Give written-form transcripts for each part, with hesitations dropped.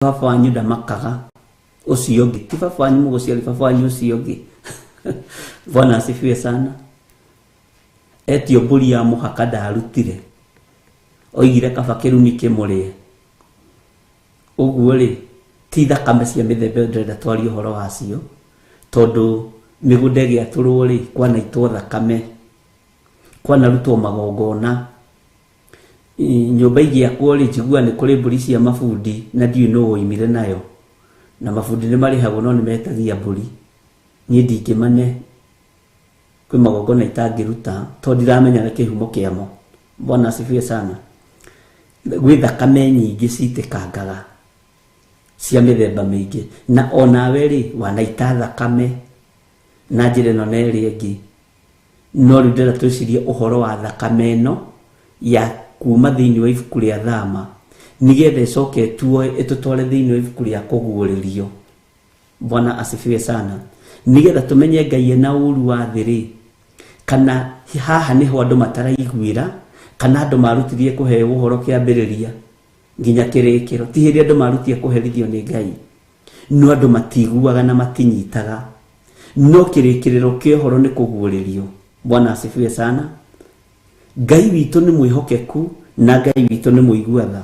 Baba wanyu ndamakaga ũcio ũngĩ, ti baba wanyu mũgũciari, baba wanyu ũcio ũngĩ. Bwana asifiwe sana. Etio mbũri ya mũhaka ndarutire, oigire kaba kĩrumi kĩmũrĩe. Ũguo rĩ, ti thakame cia mĩthemba ĩyo ndĩrenda twarie ũhoro wacio, tondũ mĩgũnda ĩgĩatũrwo rĩ, kwanaitwo thakame, kwanarutwo magongona. Nyũmba igĩakwo rĩ, njiguaga nĩ kũrĩ mbũri cia mabundi na ndiũĩ nũ woimire nayo. Na mabundi nĩ marĩhagwo no nĩ metagia mbũri. Niĩ ndingĩmane kwĩ magongona itangĩruta tondũ ndiramenya na kĩhumo kĩamo. Bwana asifiwe sana. Gwĩ thakame nyingĩ citĩkangaga cia mĩthemba mĩingĩ, na onawe rĩ wanaita thakame na njĩra ĩno na ĩrĩa ĩngĩ. No rĩu ndĩrenda twĩcirie ũhoro wa thakame ĩno ya kuma thĩinĩ wa ibuku rĩa Thama, nĩgetha ĩcoke ĩtuoe ĩtũtware thĩinĩ wa ibuku rĩa Kũguũrĩrio. Bwana asifiwe sana. Nĩgetha tũmenye Ngai ena ũru wa thĩ rĩ, kana haha nĩho andũ mataraiguĩra, kana andũ marutirie kũheo ũhoro kĩambĩrĩria nginya kĩrĩkĩro. Ti hĩndĩ andũ marutie kũherithio nĩ Ngai, no andũ matiguaga na matinyitaga. No kĩrĩkĩrĩro kĩa ũhoro nĩ kũguũrĩrio. Bwana asifiwe sana. Ngai witũ nĩ mwĩhokeku na Ngai witũ nĩ mũigua tha.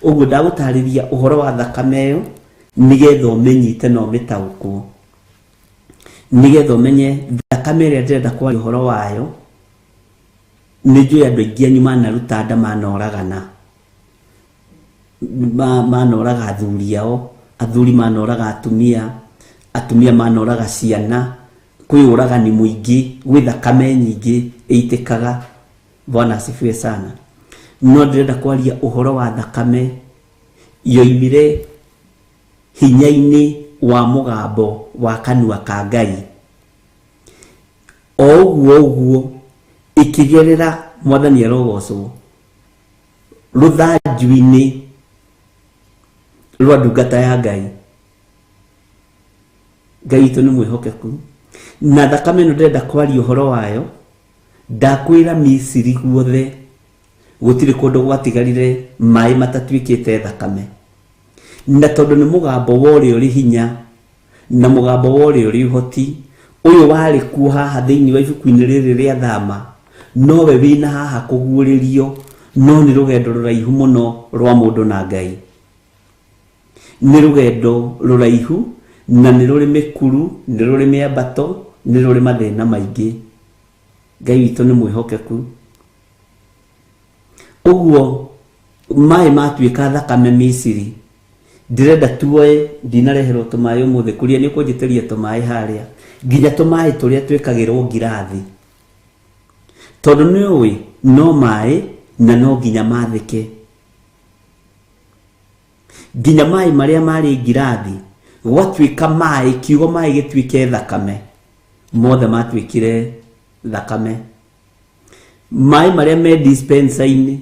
Ũguo ndagũtarĩria ũhoro wa thakame ĩyo nĩgetha ũmĩnyite na ũmĩtaũkwo, nĩgetha ũmenye thakame ĩrĩa ndĩrenda kwaria ũhoro wayo. Nĩ njũĩ andũ aingĩ anyu manaruta nda, manoragana, manoraga athuri ao, athuri manoraga atumia, atumia manoraga ciana. Kwĩ ũragani mũingĩ, gwĩ thakame nyingĩ ĩitĩkaga. Bwana asifiwe sana. No ndĩrenda kwaria ũhoro wa thakame yoimire hinya-inĩ wa mũgambo wa kanua ka Ngai. O ũguo ũguo ĩkĩgerera, Mwathani arogocwo, rũthanju-inĩ rwa ndungata ya Ngai. Ngai witũ nĩ mwĩhokeku. Na thakame ĩno ndĩrenda kwaria ũhoro wayo, ndakwĩra Misiri guothe gũtirĩ kũndũ gwatigarire maĩ matatuĩkĩte thakame. Na tondũ nĩ mũgambo wa ũrĩa ũrĩ hinya na mũgambo wa ũrĩa ũrĩ ũhoti, ũyũ warĩ kuo haha thĩinĩ wa ibuku-inĩ rĩrĩ rĩa Thama, nowe wĩna haha kũguũrĩrio, no nĩ rũgendo rũraihu mũno rwa mũndũ na Ngai. Nĩ rũgendo rũraihu na nĩ rũrĩ mĩkuru, nĩ rũrĩ mĩambato, nĩ rũrĩ mathĩna maingĩ. Ngai witũ nĩ mwĩhokeku. Ũguo maĩ matuĩka thakame Misiri, ndĩrenda tuoe, ndinareherwo tũmaĩ ũmũthĩ, kũrĩa nĩ ũkũnjĩtĩria tũmaĩ harĩa, nginya tũmaĩ tũrĩa twĩkagĩrwo ngirathi, tondũ nĩ ũĩ no maĩ na no nginya mathĩke. Nginya maĩ marĩa marĩ ngirathi, gwatuĩka maĩ, kiugo maĩ gĩtuĩke thakame, mothe matuĩkire thakame. Maĩ marĩa me dispenser-inĩ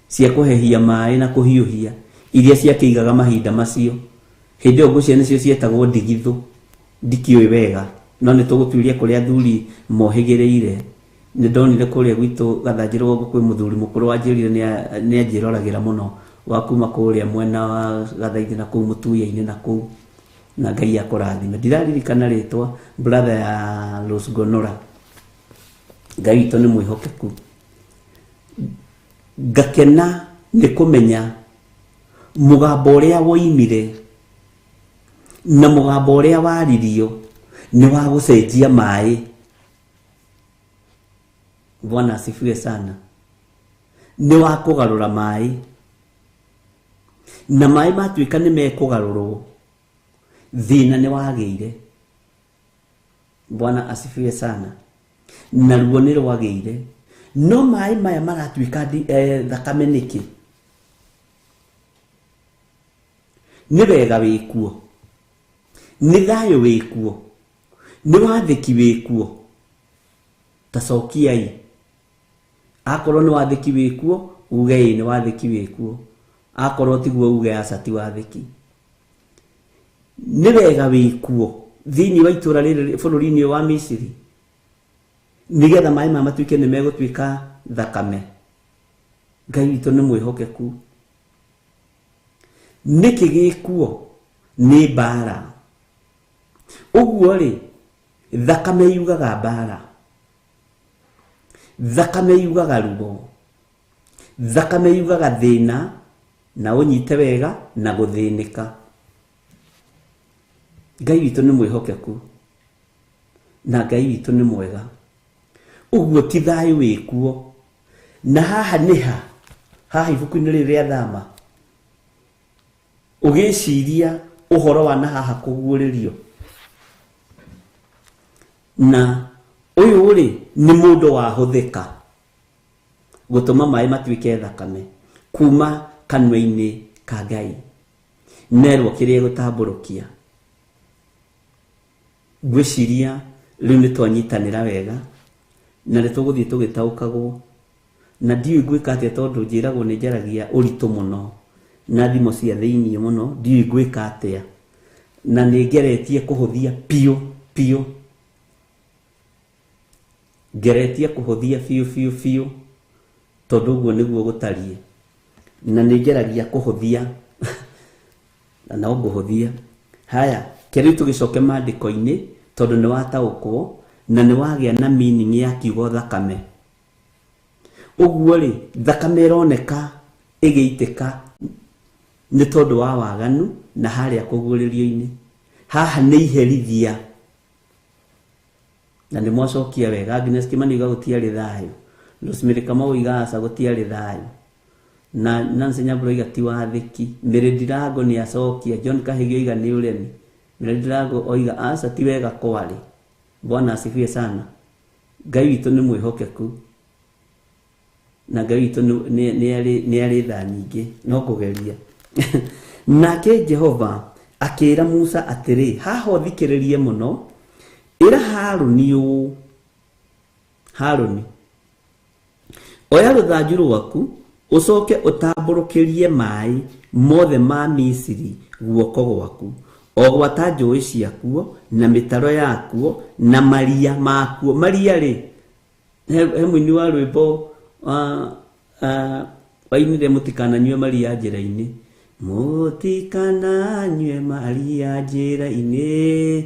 cia kũhehia maĩ na kũhiũhia, iria ciakĩigaga mahinda macio, hĩndĩ ĩyo ngũcia nĩcio cietagwo ndigithũ, ndikĩũĩ wega, no nĩ tũgũtuĩria kũrĩa athuri mohĩgĩrĩire. Nĩ ndonire kũrĩa gwitũ Gathanjĩ rũgongo kwĩ mũthuri mũkũrũ wanjĩrire nĩ anjĩroragĩra mũno, wa kuma kũrĩa mwena wa Gathaithi na kũu Mũtuya-inĩ na kũu, na Ngai akũrathime. Ndiraririkana rĩtwa, brother ya Rose Gonora. Ngai witũ nĩ mwĩhokeku. Ngakena nĩ kũmenya mũgambo ũrĩa woimire na mũgambo ũrĩa waririo nĩ wa gũcenjia maĩ. Bwana asifiwe sana. Nĩ wa kũgarũra maĩ, na maĩ matuĩka nĩ mekũgarũrwo, thĩna nĩ wagĩire. Bwana asifiwe sana. Na ruo nĩ rwagĩire. No maĩ maya maratuĩka thakame nĩkĩ? Nĩ wega wĩkuo, nĩ thayũ wĩkuo, nĩ wathĩki wĩkuo. Ta cokiai. Akorwo nĩ wathĩki wĩkuo, uge ĩĩ nĩ wathĩki wĩkuo. Akorwo tiguo uge aca ti wathĩki. Nĩ wega wĩkuo thĩinĩ wa itũũra rĩrĩ bũrũri-inĩ ũyũ wa Misiri, nĩgetha maĩ maya matuĩke nĩ megũtuĩka thakame. Ngai witũ nĩ mwĩhokeku. Nĩkĩ gĩkuo? Nĩ mbara. Ũguo rĩ, thakame yugaga mbara, thakame yugaga ruo, thakame yugaga thĩna, na ũnyite wega na gũthĩnĩka. Ngai witũ nĩ mwĩhokeku na Ngai witũ nĩ mwega. Ũguo ti thayũ wĩkuo. Na haha nĩha haha ibuku-inĩ rĩrĩ rĩa Thama, ũgĩciria ũhoro wa na haha kũguũrĩrio, na ũyũ rĩ nĩ mũndũ wahũthĩka gũtũma maĩ matuĩke thakame kuma kanua-inĩ ka Ngai, nerwo kĩrĩa gũtambũrũkia. Ngwĩciria rĩu nĩ twanyitanĩra wega na nĩ tũgũthiĩ tũgĩtaũkagwo, na ndiũĩ ngwĩka atĩa tondũ njĩragwo nĩ njaragia ũritũ mũno na thimo cia thĩiniĩ mũno, ndiũĩ ngwĩka atĩa, na nĩ ngeretie kũhũthia biũ biũ, ngeretie kũhũthia biũ biũ biũ, tondũ ũguo nĩguo gũtariĩ, na nĩ ngeragia kũhũthia na no ngũhũthia. Haya, kĩrĩu tũgĩcoke maandĩko-inĩ, tondũ nĩ wataũkwo na nĩ wagĩa na meaning ya kiugo thakame. Ũguo rĩ, thakame ĩroneka ĩgĩitĩka nĩ tondũ wa waganu na harĩa kũguũrĩrio-inĩ. Haha nĩ iherithia, na nĩ mwacokia wega. Agnes Kimani oiga gũtiarĩ thayũ, Rosemary Kamau oiga aca gũtiarĩ thayũ, na Nancy Nyambura oiga ti wathĩki, Mary Ndirango nĩ acokia, John Kahigi oiga nĩ ũremi, Mary Ndirango oiga aca ti wega kwarĩ. Bwana asifiwe sana. Ngai witũ nĩ mwĩhokeku na Ngai witũ nĩ arĩ tha nyingĩ, no kũgeria. Nake Jehova akĩra Musa atĩrĩ, haha ũthikĩrĩrie mũno, ĩra Harũni ũũ, Harũni, oya rũthanju rwaku ũcoke ũtambũrũkĩrie maĩ mothe ma Misiri guoko gwaku, o gwata njũĩ ciakuo na mĩtaro yakuo na maria makuo. Maria rĩ, he mũini wa rwĩmbo wainire mũtikananyue maria njĩra-inĩ, mũtikananyue maria njĩra-inĩ,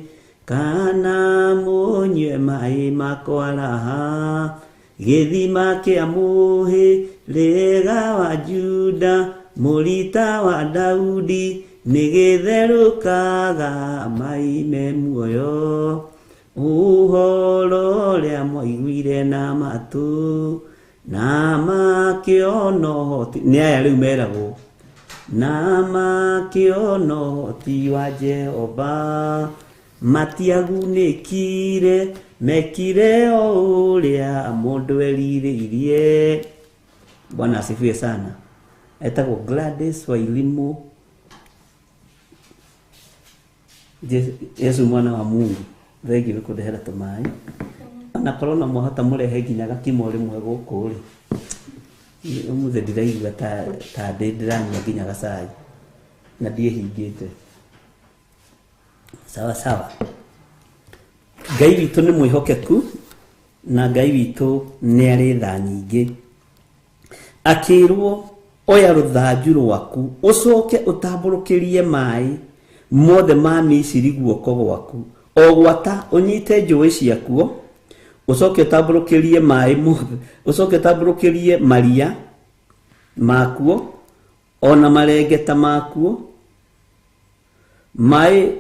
kana mũnyue maĩ makwaraha, gĩthima kĩa mũhĩrĩga wa Juda, mũrita wa Daudi, nĩ gĩtherũkaga maĩ me muoyo. Ũhoro ũrĩa mwaiguire na matũ na makĩona ũhoti, nĩ aya rĩu meragwo, na makĩona ũhoti wa Jehova, matiagunĩkire, mekire o ũrĩa mũndũ erirĩirie. Bwana asifiwe sana. Etagwo Gladys Wairimu. Yesu mwana wa Mungu, thengiũ nĩ kũndehera tũmaĩ. Ona korwo no mwahota mũrehe nginya gakimo rĩmwe gũkũ rĩ, ũmũthĩ ndiraigua ta ndĩ ndĩranyua nginya gacai na ndiĩhingĩte. Sawa sawa. Ngai witũ nĩ mwĩhokeku na Ngai witũ nĩ arĩ tha nyingĩ. Akĩrwo oya rũthanju rwaku ũcoke ũtambũrũkĩrie maĩ mothe ma Misiri guoko gwaku, o gwata ũnyite njũĩ ciakuo, ũcoke ũtambũrũkĩrie maĩ mothe, ũcoke ũtambũrũkĩrie maria makuo ona marengeta makuo, maĩ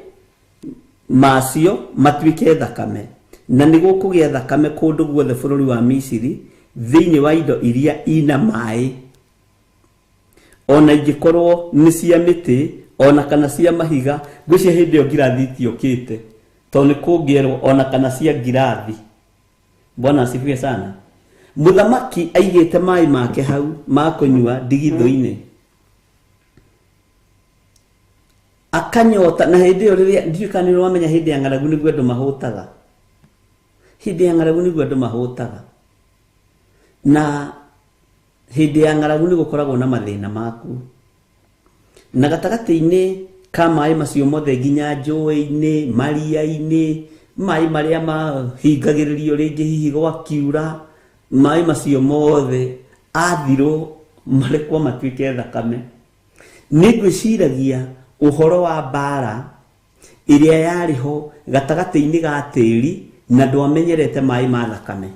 macio matuĩke thakame, na nĩ gũkũgĩa thakame kũndũ guothe bũrũri wa Misiri thĩinĩ wa indo iria ina maĩ, ona ingĩkorwo nĩ cia mĩtĩ ona kana cia mahiga. Ngwĩciria hĩndĩ ĩyo ngirathi itiokĩte, tondũ nĩ kũngĩerwo ona kana cia ngirathi. Bwana asifiwe sana. Mũthamaki aigĩte maĩ make hau ma kũnyua ndigithũ-inĩ, akanyota. Na hĩndĩ ĩyo rĩrĩa ndiũĩ kana nĩ wamenya hĩndĩ ya ng'aragu nĩguo andũ mahũtaga, hĩndĩ ya ng'aragu nĩguo andũ mahũtaga, na hĩndĩ ya ng'aragu nĩ gũkoragwo na mathĩna maku, na gatagatĩ-inĩ ka maĩ macio mothe nginya njũĩ-inĩ, maria-inĩ, maĩ marĩa mahingagĩrĩrio rĩngĩ hihi gwakiura, maĩ macio mothe athirwo marekwo matuĩke thakame. Nĩ ngwĩciragia Ũhoro wa mbara ĩrĩa yarĩ ho gatagatĩ-inĩ ga tĩri na ndwamenyerete maĩ ma thakame.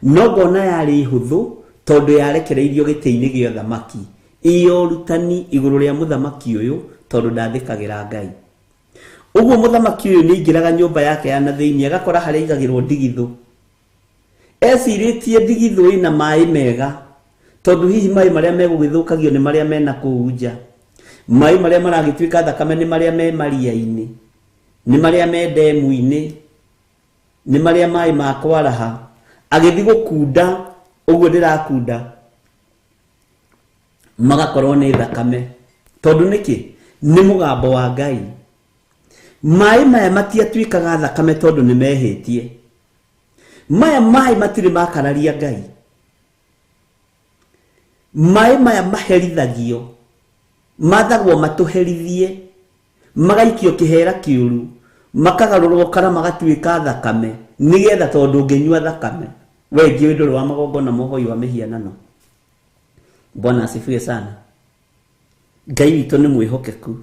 No ngona yarĩ hũthũ tondũ yarekereirio gĩtĩ-inĩ gĩa ũthamaki. Iyo ũrutani igũrũ rĩa mũthamaki ũyũ tondũ ndathĩkagĩra Ngai. Ũguo mũthamaki ũyũ nĩaingĩraga nyũmba yake ya na thĩinĩ agakora harĩa aigagĩrwo ndigithũ. Ecirĩtie ndigithũ ĩna maĩ mega tondũ hihi maĩ marĩa megũgĩthũkagio nĩ marĩa mena kũu nja. Maĩ marĩa maragĩtuĩka thakame nĩ marĩa me maria-inĩ, nĩ marĩa me ndemu-inĩ, nĩ marĩa maĩ ma kwaraha. Agĩthiĩ gũkunda ũguo ndĩrakunda magakorwo nĩ thakame. Tondũ nĩkĩ? Nĩ mũgambo wa Ngai. Maĩ maya matiatuĩkaga thakame tondũ nĩ mehĩtie. Maya maĩ matirĩ makararia Ngai. Maĩ maya maherithagio, mathagwo matũherithie, magaikio kĩhera kĩũru, makagarũrwo kana magatuĩka thakame, nĩgetha tondũ ũngĩnyua thakame we ngĩ ndũrĩ wa magongona mohoi wa mĩhianano. Bwana asifiwe sana. Ngai witũ nĩ mwĩhokeku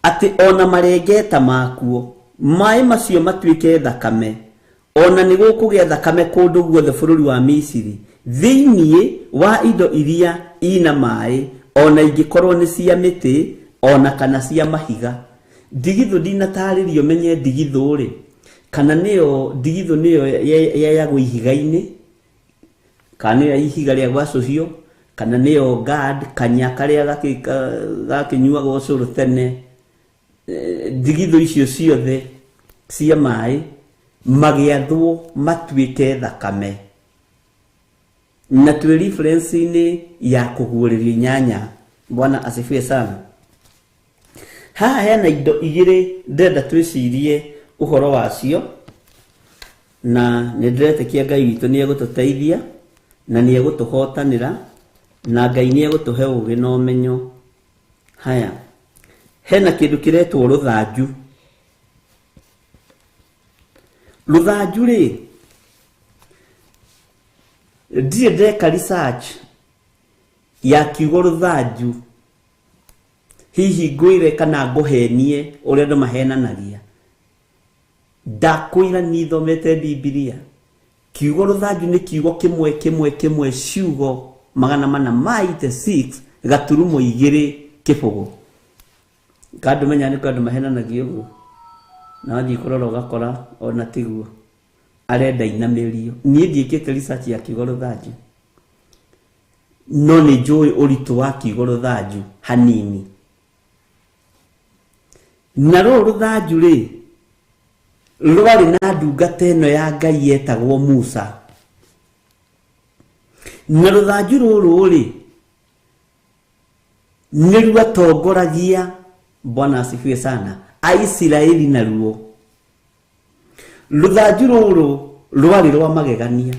atĩ ona marengeta makuo maĩ macio matuĩke thakame, ona nĩ gũkũgĩa thakame kũndũ guothe bũrũri wa Misiri thĩinĩ wa indo iria ina maĩ, ona ingĩkorwo nĩ cia mĩtĩ ona kana cia mahiga. Ndigithũ ndinatarĩrio menye ndigithũ rĩ, kana nĩyo ndigithũ nĩyo yeyagwo ihiga-inĩ, kana nĩyo ihiga rĩa gwacũhio, kana nĩyo guard kanya karĩa gakĩnyuagwo ũcũrũ tene. Ndigithũ icio ciothe cia maĩ magĩathwo matuĩke thakame. Na twĩ reference-inĩ ya kũguũrĩrio inyanya. Bwana asifiwe sana. Haha hena indo igĩrĩ ndĩrenda twĩcirie ũhoro wacio, na nĩ ndĩretĩkia Ngai witũ nĩ egũtũteithia na nĩ egũtũhotanĩra na Ngai nĩ egũtũhe ũũgĩ na ũmenyo. Haya, hena kĩndũ kĩretwo rũthanju. Rũthanju rĩ, ndirĩ ndeka research ya kiugo rũthanju, hihi ngwĩre kana ngũhenie ũrĩa andũ mahenanagia. Ndakwĩra nĩ thomete Bibilia. Kiugo rũthanju nĩ kiugo kĩmwe kĩmwe kĩmwe ciugo magana mana ma 86 gaturumo igĩrĩ kĩbũgũ. Kandũ menya nĩ kandũ mahenanagia ũguo, na wathiĩ kũrora ũgakora ona tiguo arenda inamĩrio. Niĩ ndiĩkĩte research ya kiugo rũthanju, no nĩ njũĩ ũritũ wa kiugo rũthanju hanini. Na rũrũ rũthanju rĩ, rwarĩ na ndungata ĩno ya Ngai yetagwo Musa. Na rũthanju rũrũ rĩ, nĩ rwatongoragia, Bwana asifiwe sana, Aisiraeli naruo. Rũthanju rũrũ rwarĩ rwa magegania.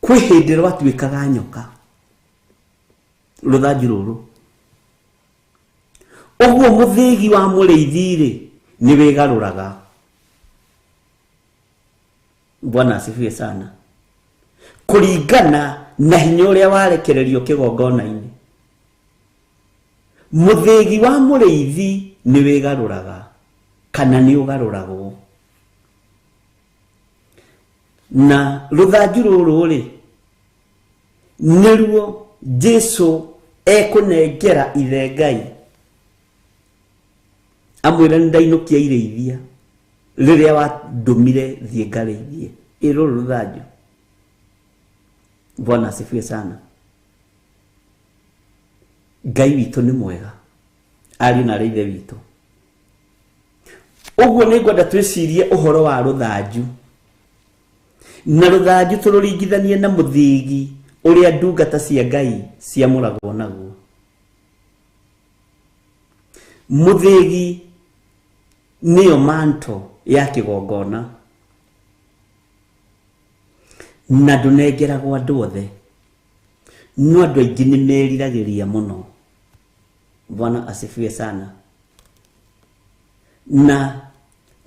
Kwĩ hĩndĩ rwatuĩkaga nyoka rũthanju rũrũ. Ũguo mũthĩgi wa mũrĩithi rĩ, nĩ wĩgarũraga. Bwana asifiwe sana. Kũringana na hinya ũrĩa warekererio kĩgongona-inĩ. Mũthĩgi wa mũrĩithi nĩ wĩgarũraga kana nĩ ũgarũragwo. Na rũthanju rũrũ rĩ, nĩruo Jesu ekũnengera ithe Ngai amwĩre nĩ ndainũkia irĩithia rĩrĩa wandũmire thiĩ ngarĩithie. Ĩ rũrũ rũthanju. Bwana asifiwe sana. Ngai witũ nĩ mwega, ariũ na arĩ ithe witũ. Ũguo nĩ ngwenda twĩcirie ũhoro wa rũthanju, na rũthanju tũrũringithanie na mũthĩgi ũrĩa ndungata cia Ngai ciamũragwo naguo. Mũthĩgi nĩyo manto ya kĩgongona, na ndũnengeragwo andũ othe, no andũ aingĩ nĩ meriragĩria mũno. Bwana asifiwe sana. Na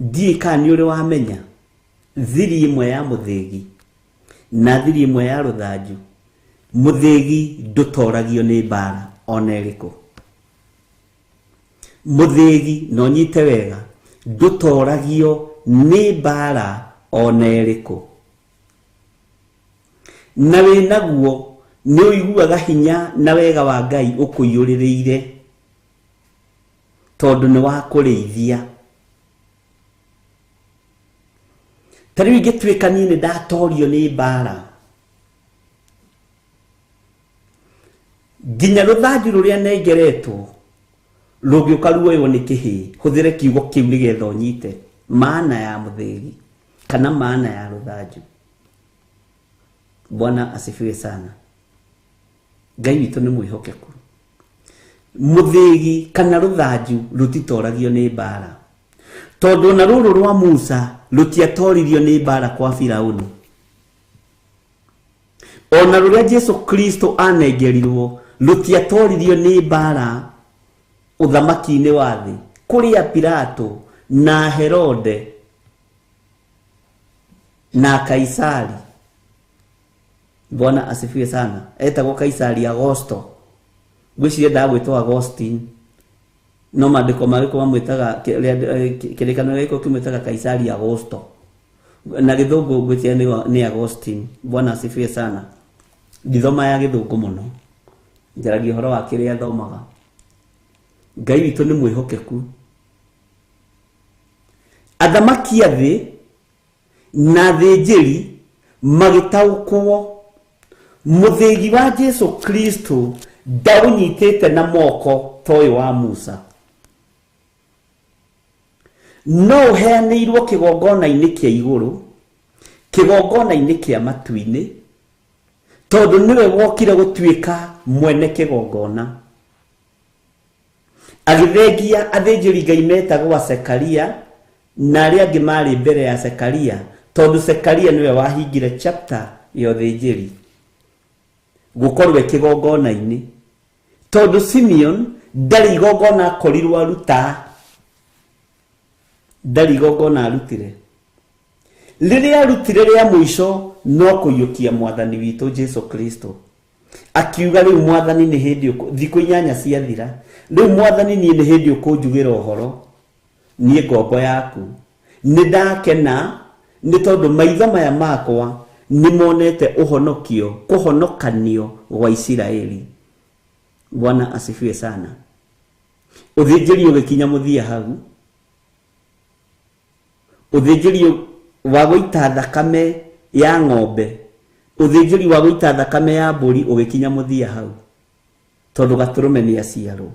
ndiũĩ kana nĩ ũrĩ wamenya thiri ĩmwe ya mũthĩgi na thiri ĩmwe ya rũthanju. Mũthĩgi ndũtoragio nĩ mbara. ona ĩrĩkũ. Mũthĩgi, na ũnyite wega, ndũtoragio nĩ mbara ona ĩrĩkũ. Na wĩnaguo nĩ ũiguaga hinya na wega wa Ngai ũkũiyũrĩrĩire, tondũ nĩ wa kũrĩithia. Ta rĩu ingĩtuĩka niĩ nĩ ndatorio nĩ mbara, nginya rũthanju rũrĩa nengeretwo rũngĩũka ruoywo nĩ kĩhĩĩ, hũthĩre kiugo kĩu nĩgetha ũnyite maana ya mũthĩgi kana maana ya rũthanju. Bwana asifiwe sana. Ngai witũ nĩ mwĩhokeku. Mũthĩgi kana rũthanju rũtitoragio nĩ mbara, tondũ ona rũrũ rwa Musa rũtiatoririo nĩ mbara kwa Firauni. Ona rũrĩa Jesu Kristo anengerirwo rũtiatoririo nĩ mbara ũthamaki-inĩ wa thĩ, kũrĩa Pilato na Herode na Kaisari. Bwana asifiwe sana. Etagwo Kaisari Augusto. Ngwĩciria ndagwĩtwo Augustine, no maandĩko marĩkũ mamwĩtaga, kĩrĩkanĩro gĩkũ kĩmwĩtaga Kaisari Augusto, na gĩthũngũ ngwĩciria nĩ Augustine. Bwana asifiwe sana. Ndithoma ya gĩthũngũ mũno, njaragia ũhoro wa kĩrĩa thomaga. Ngai witũ nĩ mwĩhokeku. Athamaki a thĩ na athĩnjĩri magĩtaũkwo mũthĩgi wa Jesu Kristo ndaũnyitĩte na moko ta ũyũ wa Musa, no ũheanĩirwo kĩgongona-inĩ kĩa igũrũ, kĩgongona-inĩ kĩa matu-inĩ, tondũ nĩwe wokire gũtuĩka mwene kĩgongona. Agĩthengia athĩnjĩri Ngai metagwo Sekaria na arĩa angĩ marĩ mbere ya Sekaria, tondũ Sekaria nĩwe wahingire chapter ya ũthĩnjĩri gũkorwo kĩgongona-inĩ, tondũ Simeon ndarĩ igongona akorirwo aruta, ndarĩ igongona arutire. Rĩrĩa arutire rĩa mũico no kũiyũkia mwathani witũ Jesu Kristo, akiuga rĩu mwathani nĩ hĩndĩ thikũ 8 ciathira, rĩu mwathani niĩ nĩ hĩndĩ ũkũnjugĩra ũhoro, niĩ ngombo yaku nĩ ndakena nĩ tondũ maitho maya makwa nĩ monete ũhonokio, kũhonokanio gwa Isiraeli. Bwana asifiwe sana. Ũthĩnjĩri ũgĩkinya mũthia hau, ũthĩnjĩri wa gũita thakame ya ng'ombe, ũthĩnjĩri wa gũita thakame ya mbũri ũgĩkinya mũthia hau, tondũ gatũrũme nĩ aciarwo.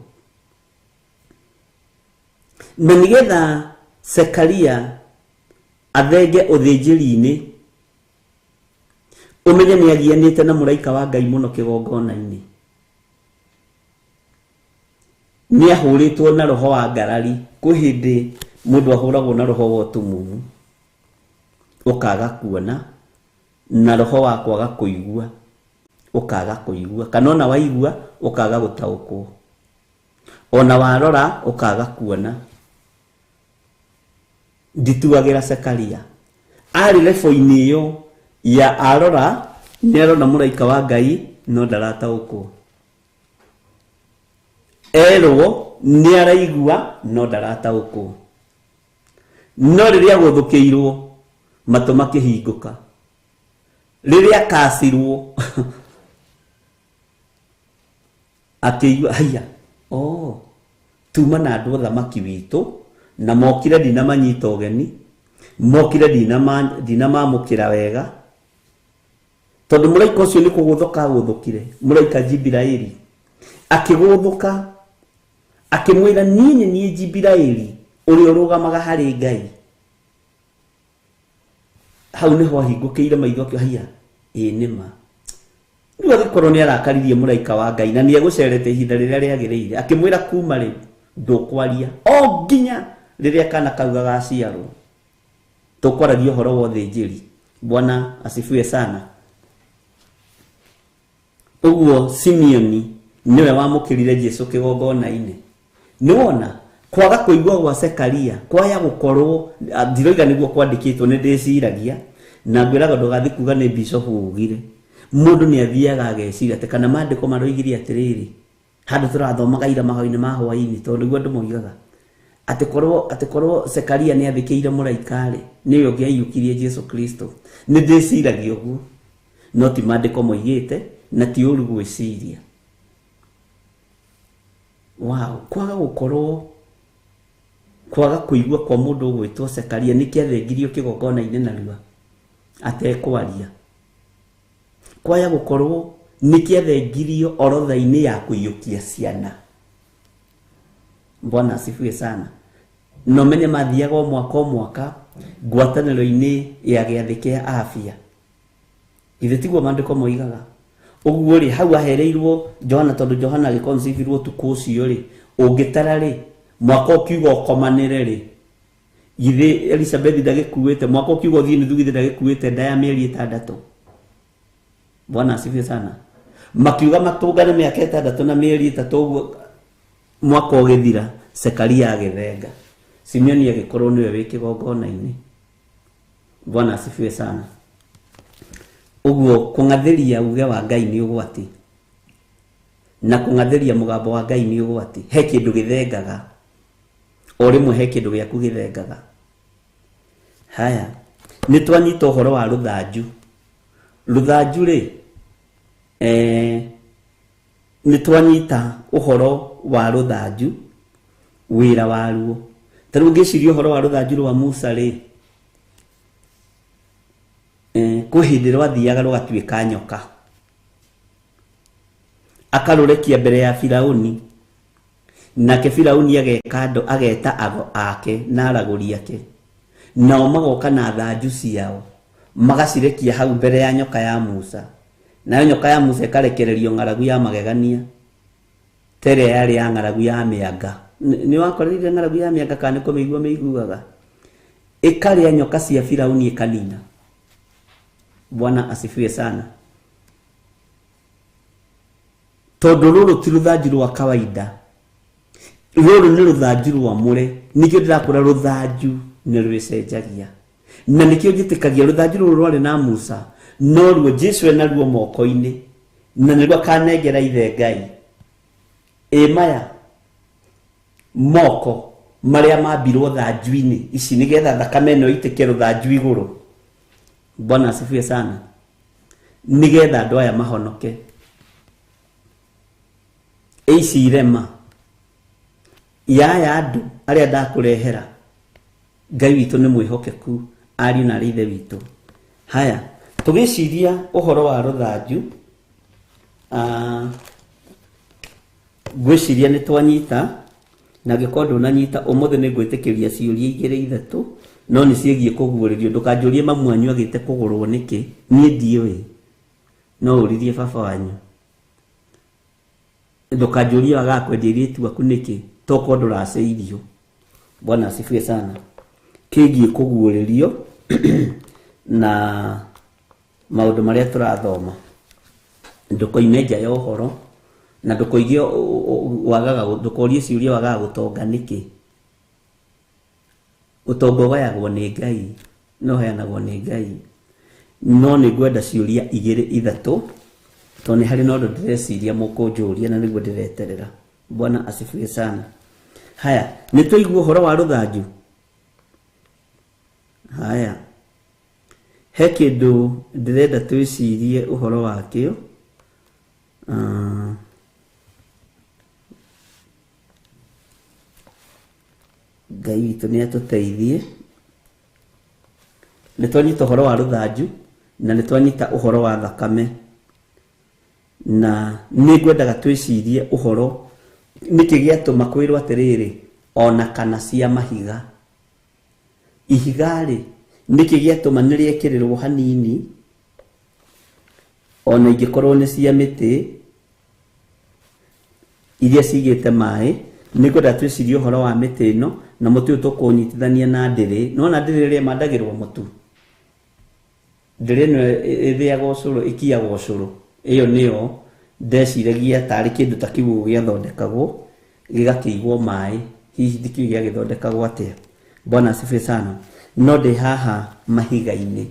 Na nĩgetha Sekaria athenge ũthĩnjĩri-inĩ, ũmenye nĩ agianĩte na mũraika wa Ngai mũno kĩgongona-inĩ. Nĩ ahũrĩtwo na roho wa ngarari. Kwĩ hĩndĩ mũndũ ahũragwo na roho wa ũtumumu, ũkaga kuona, na roho wa kwaga kũigua, ũkaga kũigua, kana ona waigua ũkaga gũtaũkwo, ona warora ũkaga kuona. Ndituagĩra Sekaria arĩ lebo-inĩ ĩyo ya arora nĩ arona mũraika wa Ngai no ndarataũkwo, erwo nĩ araigua no ndarataũkwo. No rĩrĩa gũthũkĩirwo matũ makĩhingũka, rĩrĩa kacirwo akĩigua haiya, oh, tuma na andũ ũthamaki witũ, na mokire ndinamanyita ũgeni, mokire ndinamamũkĩra wega, tondũ mũraika ũcio nĩ kũgũthũka agũthũkire. Mũraika Jibiraeli akĩgũthũka akĩmwĩra, niĩ nĩ niĩ Jibiraeli ũrĩa ũrũgamaga harĩ Ngai. Hau nĩho ahingũkĩire maitho akĩo, haiya, ĩĩ nĩ ma. Rĩu agĩkorwo nĩ arakaririe mũraika wa Ngai na nĩ egũcerete ihinda rĩrĩa rĩagĩrĩire, akĩmwĩra kuma rĩu ndũkwaria o nginya rĩrĩa kana kau gagaciarwo. Tũkwaragia ũhoro wa ũthĩnjĩri. Bwana asifiwe sana. Ũguo Simeoni nĩwe wamũkĩrire Jesu kĩgongona-inĩ. Nĩwona kwaga kũigua gwa Sekaria kwaya gũkorwo ndiroiga nĩguo kwandĩkĩtwo, nĩ ndĩciragia na ngwĩraga ndũgathiĩ kuga nĩ bishop ugire. Mũndũ nĩ athiaga ageciria atĩ kana maandĩko maroigire atĩrĩrĩ, Handũ tũrathomaga ira mahoya-inĩ ma hwaĩ-inĩ, tondũ nĩguo andũ moigaga atĩ korwo Zekaria nĩ athĩkĩire mũraika-rĩ, nĩwe ũngĩaiyũkirie Jesu Kristo. Nĩ ndĩciragia ũguo, no ti maandĩko moigĩte, na ti ũru gwĩciria. Wow, kwaga gũkorwo kwaga kũigua kwa mũndũ ũgwĩtwo Zekaria nĩ kĩathengirio kĩgongona-inĩ narua atekwaria. Kwaya gũkorwo nĩ kĩathengirio orodha-inĩ ya kũiyũkia ciana. Bwana asifiwe sana. No menye mathiaga o mwaka o mwaka ngwatanĩro-inĩ ya gĩathĩ kĩa afya. Ithe tiguo maandĩko moigaga ũguo rĩ, hau ahereirwo Johana, tondũ Johana agĩconceivirwo ũtukũ ũcio rĩ, ũngĩtara rĩ, mwaka ũkiuga ũkomanĩre rĩ, githĩ Elizabeth ndagĩkuĩte mwaka ũkiuga ũthiĩ nuthu, githĩ ndagĩkuĩte nda ya mĩeri 6? Bwana asifiwe sana. Makiuga matũngane mĩaka 6 na mĩeri 3 ũguo, mwaka ũgĩthira Zekaria agĩthenga, Simeoni agĩkorwo nĩwe wĩ kĩgongona-inĩ. Bwana asifiwe sana. Ũguo kũng'athĩria uge wa Ngai nĩ ũgwati, na kũng'athĩria mũgambo wa Ngai nĩ ũgwati. He kĩndũ gĩthengaga o rĩmwe, he kĩndũ gĩaku gĩthengaga. Haya, nĩ twanyita ũhoro wa rũthanju. Rũthanju rĩ, nĩ twanyita ũhoro wa rũthanju, wĩra waruo. Ta rĩu ngĩciria ũhoro wa rũthanju rwa Musa rĩ, kwĩ hĩndĩ rwathiaga rũgatuĩka nyoka, akarũrekia mbere ya Firauni, nake Firauni ageka andũ, ageta ago ake na aragũri ake, nao magoka na thanju ciao magacirekia hau mbere ya nyoka ya Musa, nayo nyoka ya Musa ĩkarekererio ng'aragu ya magegania ta ĩrĩa yarĩ ya ng'aragu ya mĩanga. Nĩ wakoreire ng'aragu ya mĩanga kana nĩ kũmĩigua mĩiguaga? Ĩkarĩa nyoka cia Firauni ĩkanina. Bwana asifiwe sana. Tondũ rũrũ ti rũthanju rwa kawaida, rũrũ nĩ rũthanju rwamũre. Nĩkĩo ndĩrakũra rũthanju nĩ rwĩcenjagia, na nĩkĩo njĩtĩkagia rũthanju rũrũ rwarĩ na Musa noruo Jesu enaruo moko-inĩ, na nĩruo akanengera ithe Ngai. Ĩ maya moko marĩa mambirwo thanju-inĩ ici nĩgetha thakame ĩno ĩitĩke rũthanju igũrũ. Bwana asifiwe sana. Nĩgetha andũ aya mahonoke. Ici irema yaya andũ arĩa ndakũrehera, Ngai witũ nĩ mwĩhokeku, ariũ na arĩ ithe witũ. Haya, tũgĩciria ũhoro wa rũthanju, ngwĩciria nĩ twanyita, na angĩkorwo ndũnanyita ũmũthĩ nĩ ngwĩtĩkĩria ciũria 2 3, no nĩ ciĩgiĩ kũguũrĩrio. Ndũkanjũrie mamu wanyu agĩte kũgũrwo nĩkĩ, niĩ ndiũĩ, no ũririe baba wanyu. Ndũkanjũrie wagaga kwendia airĩtu aku nĩkĩ, tokorwo ndũraceirio. Bwana asifiwe sana. Kĩgiĩ kũguũrĩrio na maũndũ marĩa tũrathoma, ndũkoime nja ya ũhoro, na ndũkoige wagaga, ndũkorie ciũria wagaga gũtonga nĩkĩ. Ũtonga ũgayagwo nĩ Ngai, no ũheanagwo nĩ Ngai. No nĩ ngwenda ciũria 2 3, tondũ nĩ harĩ na ũndũ ndĩreciria mũkũnjũria na nĩguo ndĩreterera. Bwana asifiwe sana. Haya, nĩ twaigua ũhoro wa rũthanju. Haya, he kĩndũ ndĩrenda twĩcirie ũhoro wakĩo. Ngai witũ nĩ atũteithie. Nĩ twanyita ũhoro wa rũthanju na nĩ twanyita ũhoro wa thakame, na nĩ ngwendaga twĩcirie ũhoro nĩkĩ gĩatũma kwĩrwo atĩrĩrĩ, ona kana cia mahiga. Ihiga rĩ, nĩkĩ gĩatũma nĩ rĩekĩrĩrwo hanini, ona ingĩkorwo nĩ cia mĩtĩ iria cigĩte maĩ. Nĩ ngwenda twĩcirie ũhoro wa mĩtĩ ĩno, na mũtĩ ũyũ tũkũũnyitithania na ndĩrĩ. Nĩwona ndĩrĩ ĩrĩa ĩmandagĩrwo mũtu, ndĩrĩ ĩno ĩthĩagwo ũcũrũ, ĩkiagwo ũcũrũ, ĩyo nĩyo ndeciragia tarĩ kĩndũ ta kĩu gĩathondekagwo gĩgakĩigwo maĩ, hihi ndikĩũĩ gĩagĩthondekagwo atĩa. Bwana asifiwe sana. No ndĩ haha mahiga-inĩ.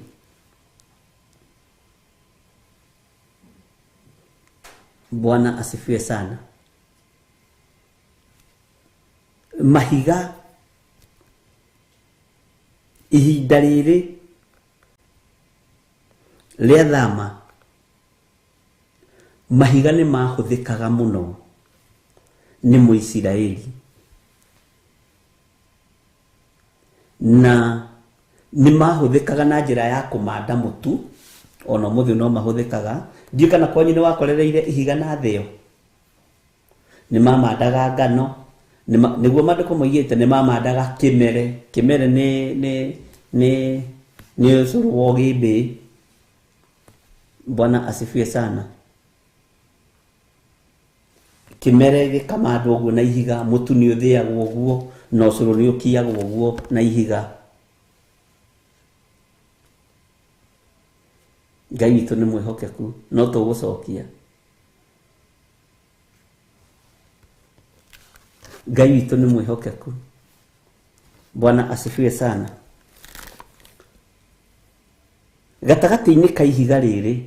Bwana asifiwe sana. Mahiga ihinda rĩrĩ rĩa thama, mahiga nĩ mahũthĩkaga mũno nĩ Mũisiraeli, na nĩ mahũthĩkaga na njĩra ya kũmanda mũtu, ona ũmũthĩ no mahũthĩkaga. Ndiũĩ kana kwanyu nĩ wakorereire ihiga na thĩo, nĩ mamandaga ngano, nĩguo maandĩko moigĩte nĩ mamandaga kĩmere. Kĩmere nĩ ũcũrũ wa ũgĩmbĩ. Bwana asifiwe sana. Kĩmere gĩkamandwo ũguo na ihiga, mũtu nĩ ũthĩagwo ũguo, na ũcũrũ nĩ ũkiagwo ũguo na ihiga. Ngai witũ nĩ mwĩhokeku, no tũgũcokia. Ngai witũ nĩ mwĩhokeku. Bwana asifiwe sana. Gatagatĩ-inĩ ka ihiga rĩrĩ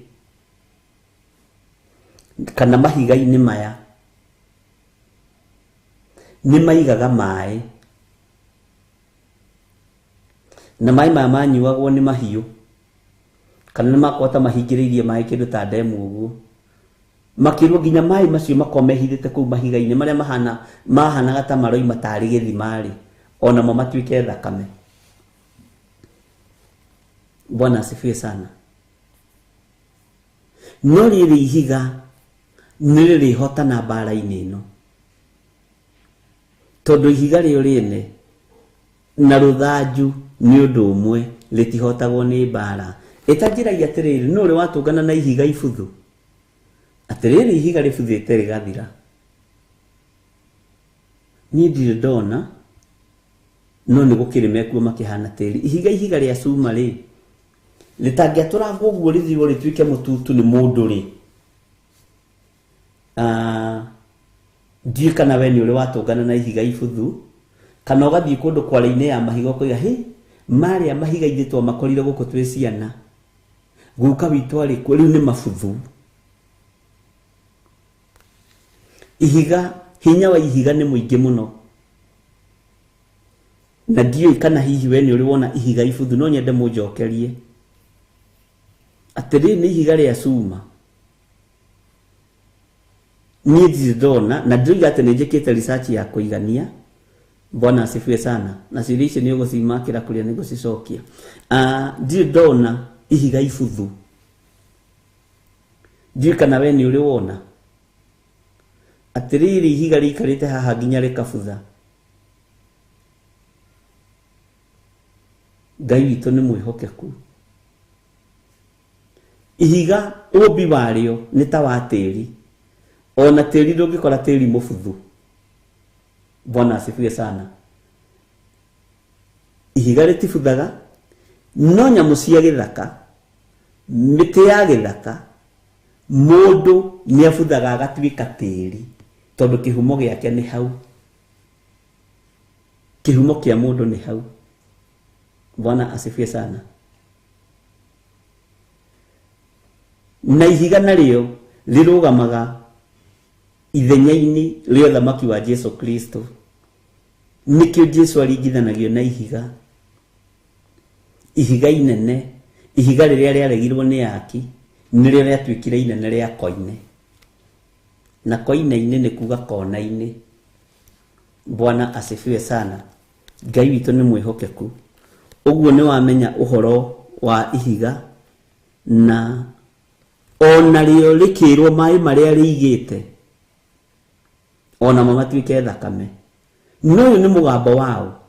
kana mahiga-inĩ maya nĩ maigaga maĩ, na maĩ maya manyuagwo nĩ mahiũ, kana nĩ makorwo ta mahingĩrĩirie maĩ kĩndũ ta ndemu ũguo, makĩrwo nginya maĩ macio makorwo mehithĩte kũu mahiga-inĩ marĩa mahanaga ta maroima tarĩ gĩthima-rĩ, onamo matuĩke thakame. Bwana asifiwe sana. No rĩrĩ ihiga nĩ rĩrĩhotana mbara-inĩ ĩno, tondũ ihiga rĩo rĩene na rũthanju nĩ ũndũ ũmwe, rĩtihotagwo nĩ mbara. Ĩtanjĩragia atĩrĩrĩ, nũ ũrĩ watũngana na ihiga ibuthu? Atĩrĩrĩ, ihiga rĩbuthĩte rĩgathira. Niĩ ndirĩ ndona, no nĩ gũkĩrĩ mekuo makĩhana tĩri. Ihiga rĩa cuma rĩ, rĩtangĩatũrangwo ũguo rĩthirwo rĩtuĩke mũtutu nĩ mũndũ rĩ, ndiũĩ kana we nĩ ũrĩ watũngana na ihiga ibuthu, kana ũgathiĩ kũndũ kware-inĩ ya mahiga ũkoiga, hĩ, marĩa mahiga ithuĩ twamakorire gũkũ twĩ ciana, guka witũ arĩ kuo, rĩu nĩ mabuthu. Ihiga, hinya wa ihiga nĩ mũingĩ mũno, na ndiũĩ kana hihi we nĩ ũrĩ wona ihiga ibuthu, no nyende mũnjokerie atĩrĩ, nĩ ihiga rĩa cuma. Niĩ ndirĩ ndona, na ndĩroiga atĩ nĩ njĩkĩte research ya kũigania. Bwana asifiwe sana. Na ciũria icio nĩ ũgũcimakĩra kũrĩa nĩ ngũcicokia. Ndirĩ ndona ihiga ibuthu. Ndiũĩ kana we nĩ ũrĩ wona atĩrĩrĩ, ihiga rĩikarĩte haha nginya rĩkabutha. Ngai witũ nĩ mwĩhokeku. Ihiga ũmbi warĩo nĩ ta wa tĩri, ona tĩri ndũngĩkora tĩri mũbuthu. Bwana asifiwe sana. Ihiga rĩtibuthaga, no nyamũ cia gĩthaka, mĩtĩ ya gĩthaka, mũndũ nĩ abuthaga agatuĩka tĩri, tondũ kĩhumo gĩake nĩ hau. Kĩhumo kĩa mũndũ nĩ hau. Bwana asifiwe sana. Na ihiga narĩo rĩrũgamaga ithenya-inĩ rĩa ũthamaki wa Jesu Kristo. Nĩkĩo Jesu aringithanagio na ihiga, ihiga inene, ihiga rĩrĩa rĩaregirwo nĩ aki, nĩrĩo rĩatuĩkire inene rĩa koine. Na koine-inĩ nĩ kuga kona-inĩ. Bwana asifiwe sana. Ngai witũ nĩ mwĩhokeku. Ũguo nĩ wamenya ũhoro wa ihiga, na ona rĩo rĩkĩrwo maĩ marĩa rĩigĩte, ona mo matuĩke thakame. No ũyũ nĩ mũgambo wao.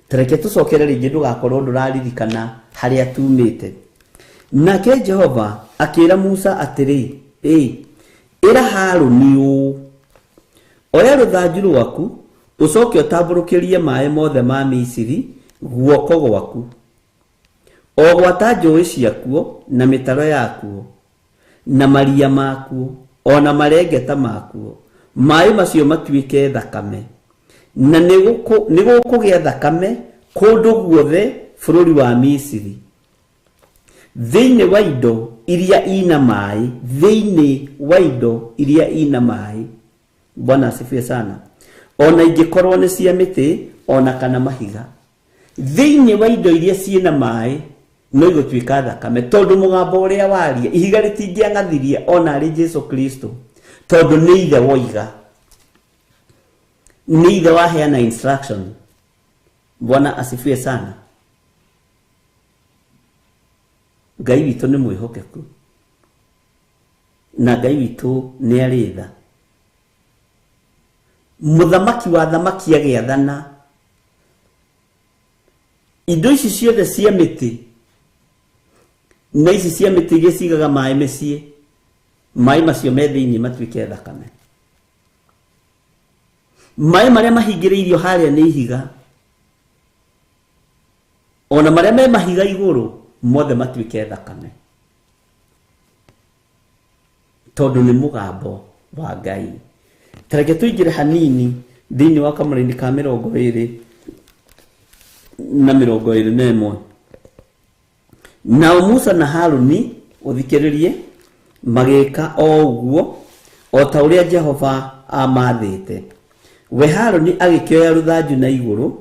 Tareke tũcokere rĩngĩ, ndũgakorwo ndũraririkana harĩa tumĩte. Nake Jehova akĩra Musa atĩrĩ, ĩra Harũni ũũ, oya rũthanju rwaku, ũcoke ũtambũrũkĩrie maĩ mothe ma Misiri guoko gwaku, o gwata njũĩ ciakuo na mĩtaro yakuo na maria makuo ona marengeta makuo, maĩ macio matuĩke thakame, na nĩ gũkũgĩa thakame kũndũ guothe bũrũri wa Misiri, thĩinĩ wa indo iria ina maĩ, thĩinĩ wa indo iria ina maĩ. Bwana asifiwe sana. Ona ingĩkorwo nĩ cia mĩtĩ ona kana mahiga. Thĩinĩ wa indo iria ciĩna maĩ no igũtuĩka thakame, tondũ mũgambo ũrĩa waria ihiga rĩtingĩang'athirie ona arĩ Jesu Kristo, tondũ nĩ ithe woiga, nĩ ithe waheana instruction. Bwana asifiwe sana. Ngai witũ nĩ mwĩhokeku na Ngai witũ nĩ arĩ tha. Mũthamaki wa thamaki agĩathana, indo ici ciothe cia mĩtĩ na ici cia mĩtĩ iria cigaga maĩ mĩciĩ, maĩ macio me thĩinĩ matuĩke thakame. Maĩ marĩa mahingĩrĩirio harĩa nĩ ihiga, ona marĩa me mahiga igũrũ mothe matuĩke thakame, tondũ nĩ mũgambo wa Ngai. Tareke tũingĩre hanini thĩinĩ wa kamũraini ka 21. Nao Musa na Haruni ũthikĩrĩrie magĩka o ũguo o ta ũrĩa Jehova amathĩte. We Haruni agĩkĩoya rũthanju na igũrũ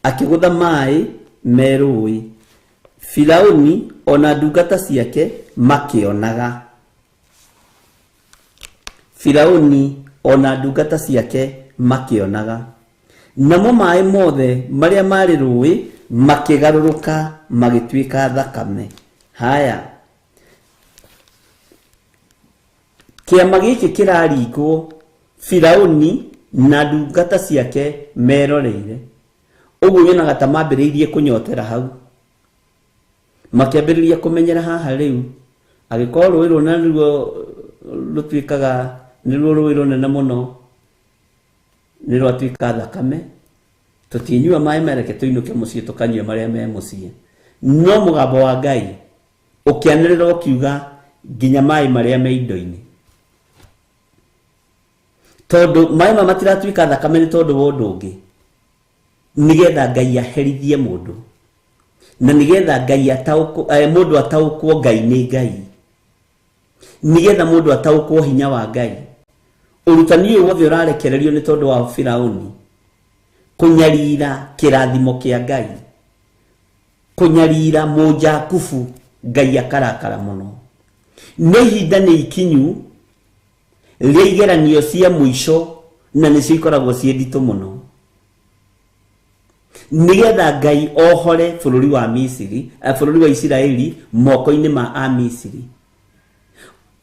akĩgũtha maĩ me rũĩ. Firauni ona ndungata ciake makĩonaga. Firauni ona ndungata ciake makĩonaga. Namo maĩ mothe marĩa marĩ rũĩ makĩgarũrũka magĩtuĩka thakame. Haya, kĩama gĩkĩ kĩraringwo Firauni na ndungata ciake meroreire. Ũguo nyonaga ta mambĩrĩirie kũnyotera hau, makĩambĩrĩria kũmenyera haha rĩu. Angĩkorwo rũĩ rũna nĩruo rũtuĩkaga nĩruo rũĩ rũnene mũno, nĩ rwatuĩka thakame, tũtinyua maĩ mereke tũinũke mũciĩ tũkanyue marĩa me mũciĩ. No mũgambo wa Ngai ũkĩanĩrĩra ũkiuga nginya maĩ marĩa me indo-inĩ, tondũ maĩ maya matiratuĩka thakame nĩ tondũ wa ũndũ ũngĩ, nĩgetha Ngai aherithie mũndũ na nĩgetha Ngai ataũkwo, mũndũ ataũkwo Ngai nĩ Ngai, nĩgetha mũndũ ataũkwo hinya wa Ngai. Ũrutani ũyũ wothe ũrarekererio nĩ tondũ wa Firauni kũnyarira kĩrathimo kĩa Ngai, kũnyarira Mũjakubu, Ngai akarakara mũno. Nĩ ihinda nĩ ikinyu rĩa igeranio cia mũico, na nĩcio ikoragwo ciĩ nditũ mũno, nĩgetha Ngai ohore bũrũri wa Misiri, bũrũri wa Isiraeli moko-inĩ ma Amisiri.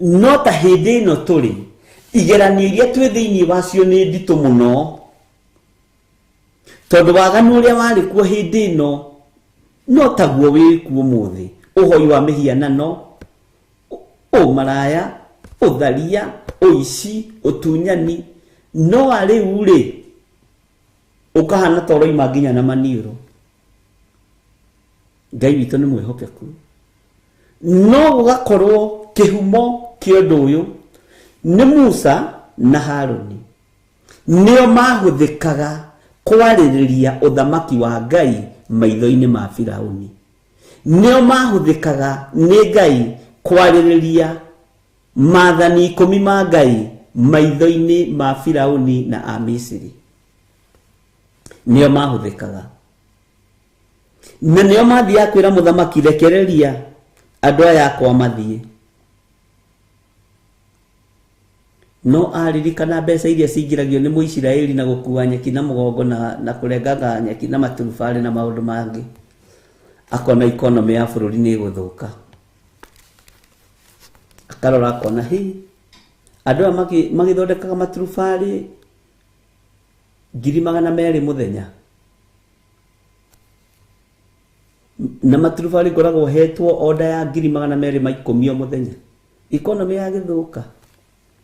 No ta hĩndĩ ĩno tũrĩ, igeranio iria twĩ thĩinĩ wacio nĩ nditũ mũno, tondũ waganu ũrĩa warĩ kuo hĩndĩ ĩno no taguo wĩ kuo ũmũthĩ. Ũhoi wa mĩhianano, ũmaraya, ũtharia, ũici, ũtunyani, no arĩu rĩ ũkahana ta ũroima nginya na maniũrũ. Ngai witũ nĩ mwĩhokeku, no gũgakorwo kĩhumo kĩa ũndũ ũyũ nĩ Musa na Haruni, nĩo mahũthĩkaga kwarĩrĩria ũthamaki wa Ngai maitho-inĩ ma Firauni, nĩo mahũthĩkaga nĩ Ngai kwarĩrĩria maathani 10 ma Ngai maitho-inĩ ma Firauni na Amisiri, nĩo mahũthĩkaga na nĩo mathiaga kwĩra mũthamaki, rekereria andũ aya akwa mathiĩ. No aririkana mbeca iria cingĩragio nĩ Mũisiraeli na gũkua nyeki na mũgongo na kũrengaga nyeki na maturubarĩ na maũndũ mangĩ, akona economy ya bũrũri nĩ ĩgũthũka. Akarora akona hi andũ aya magĩthondekaga maturubarĩ 200,000 mũthenya, na maturubarĩ ngoragwo hetwo order ya 210,000 o mũthenya, economy yagĩthũka,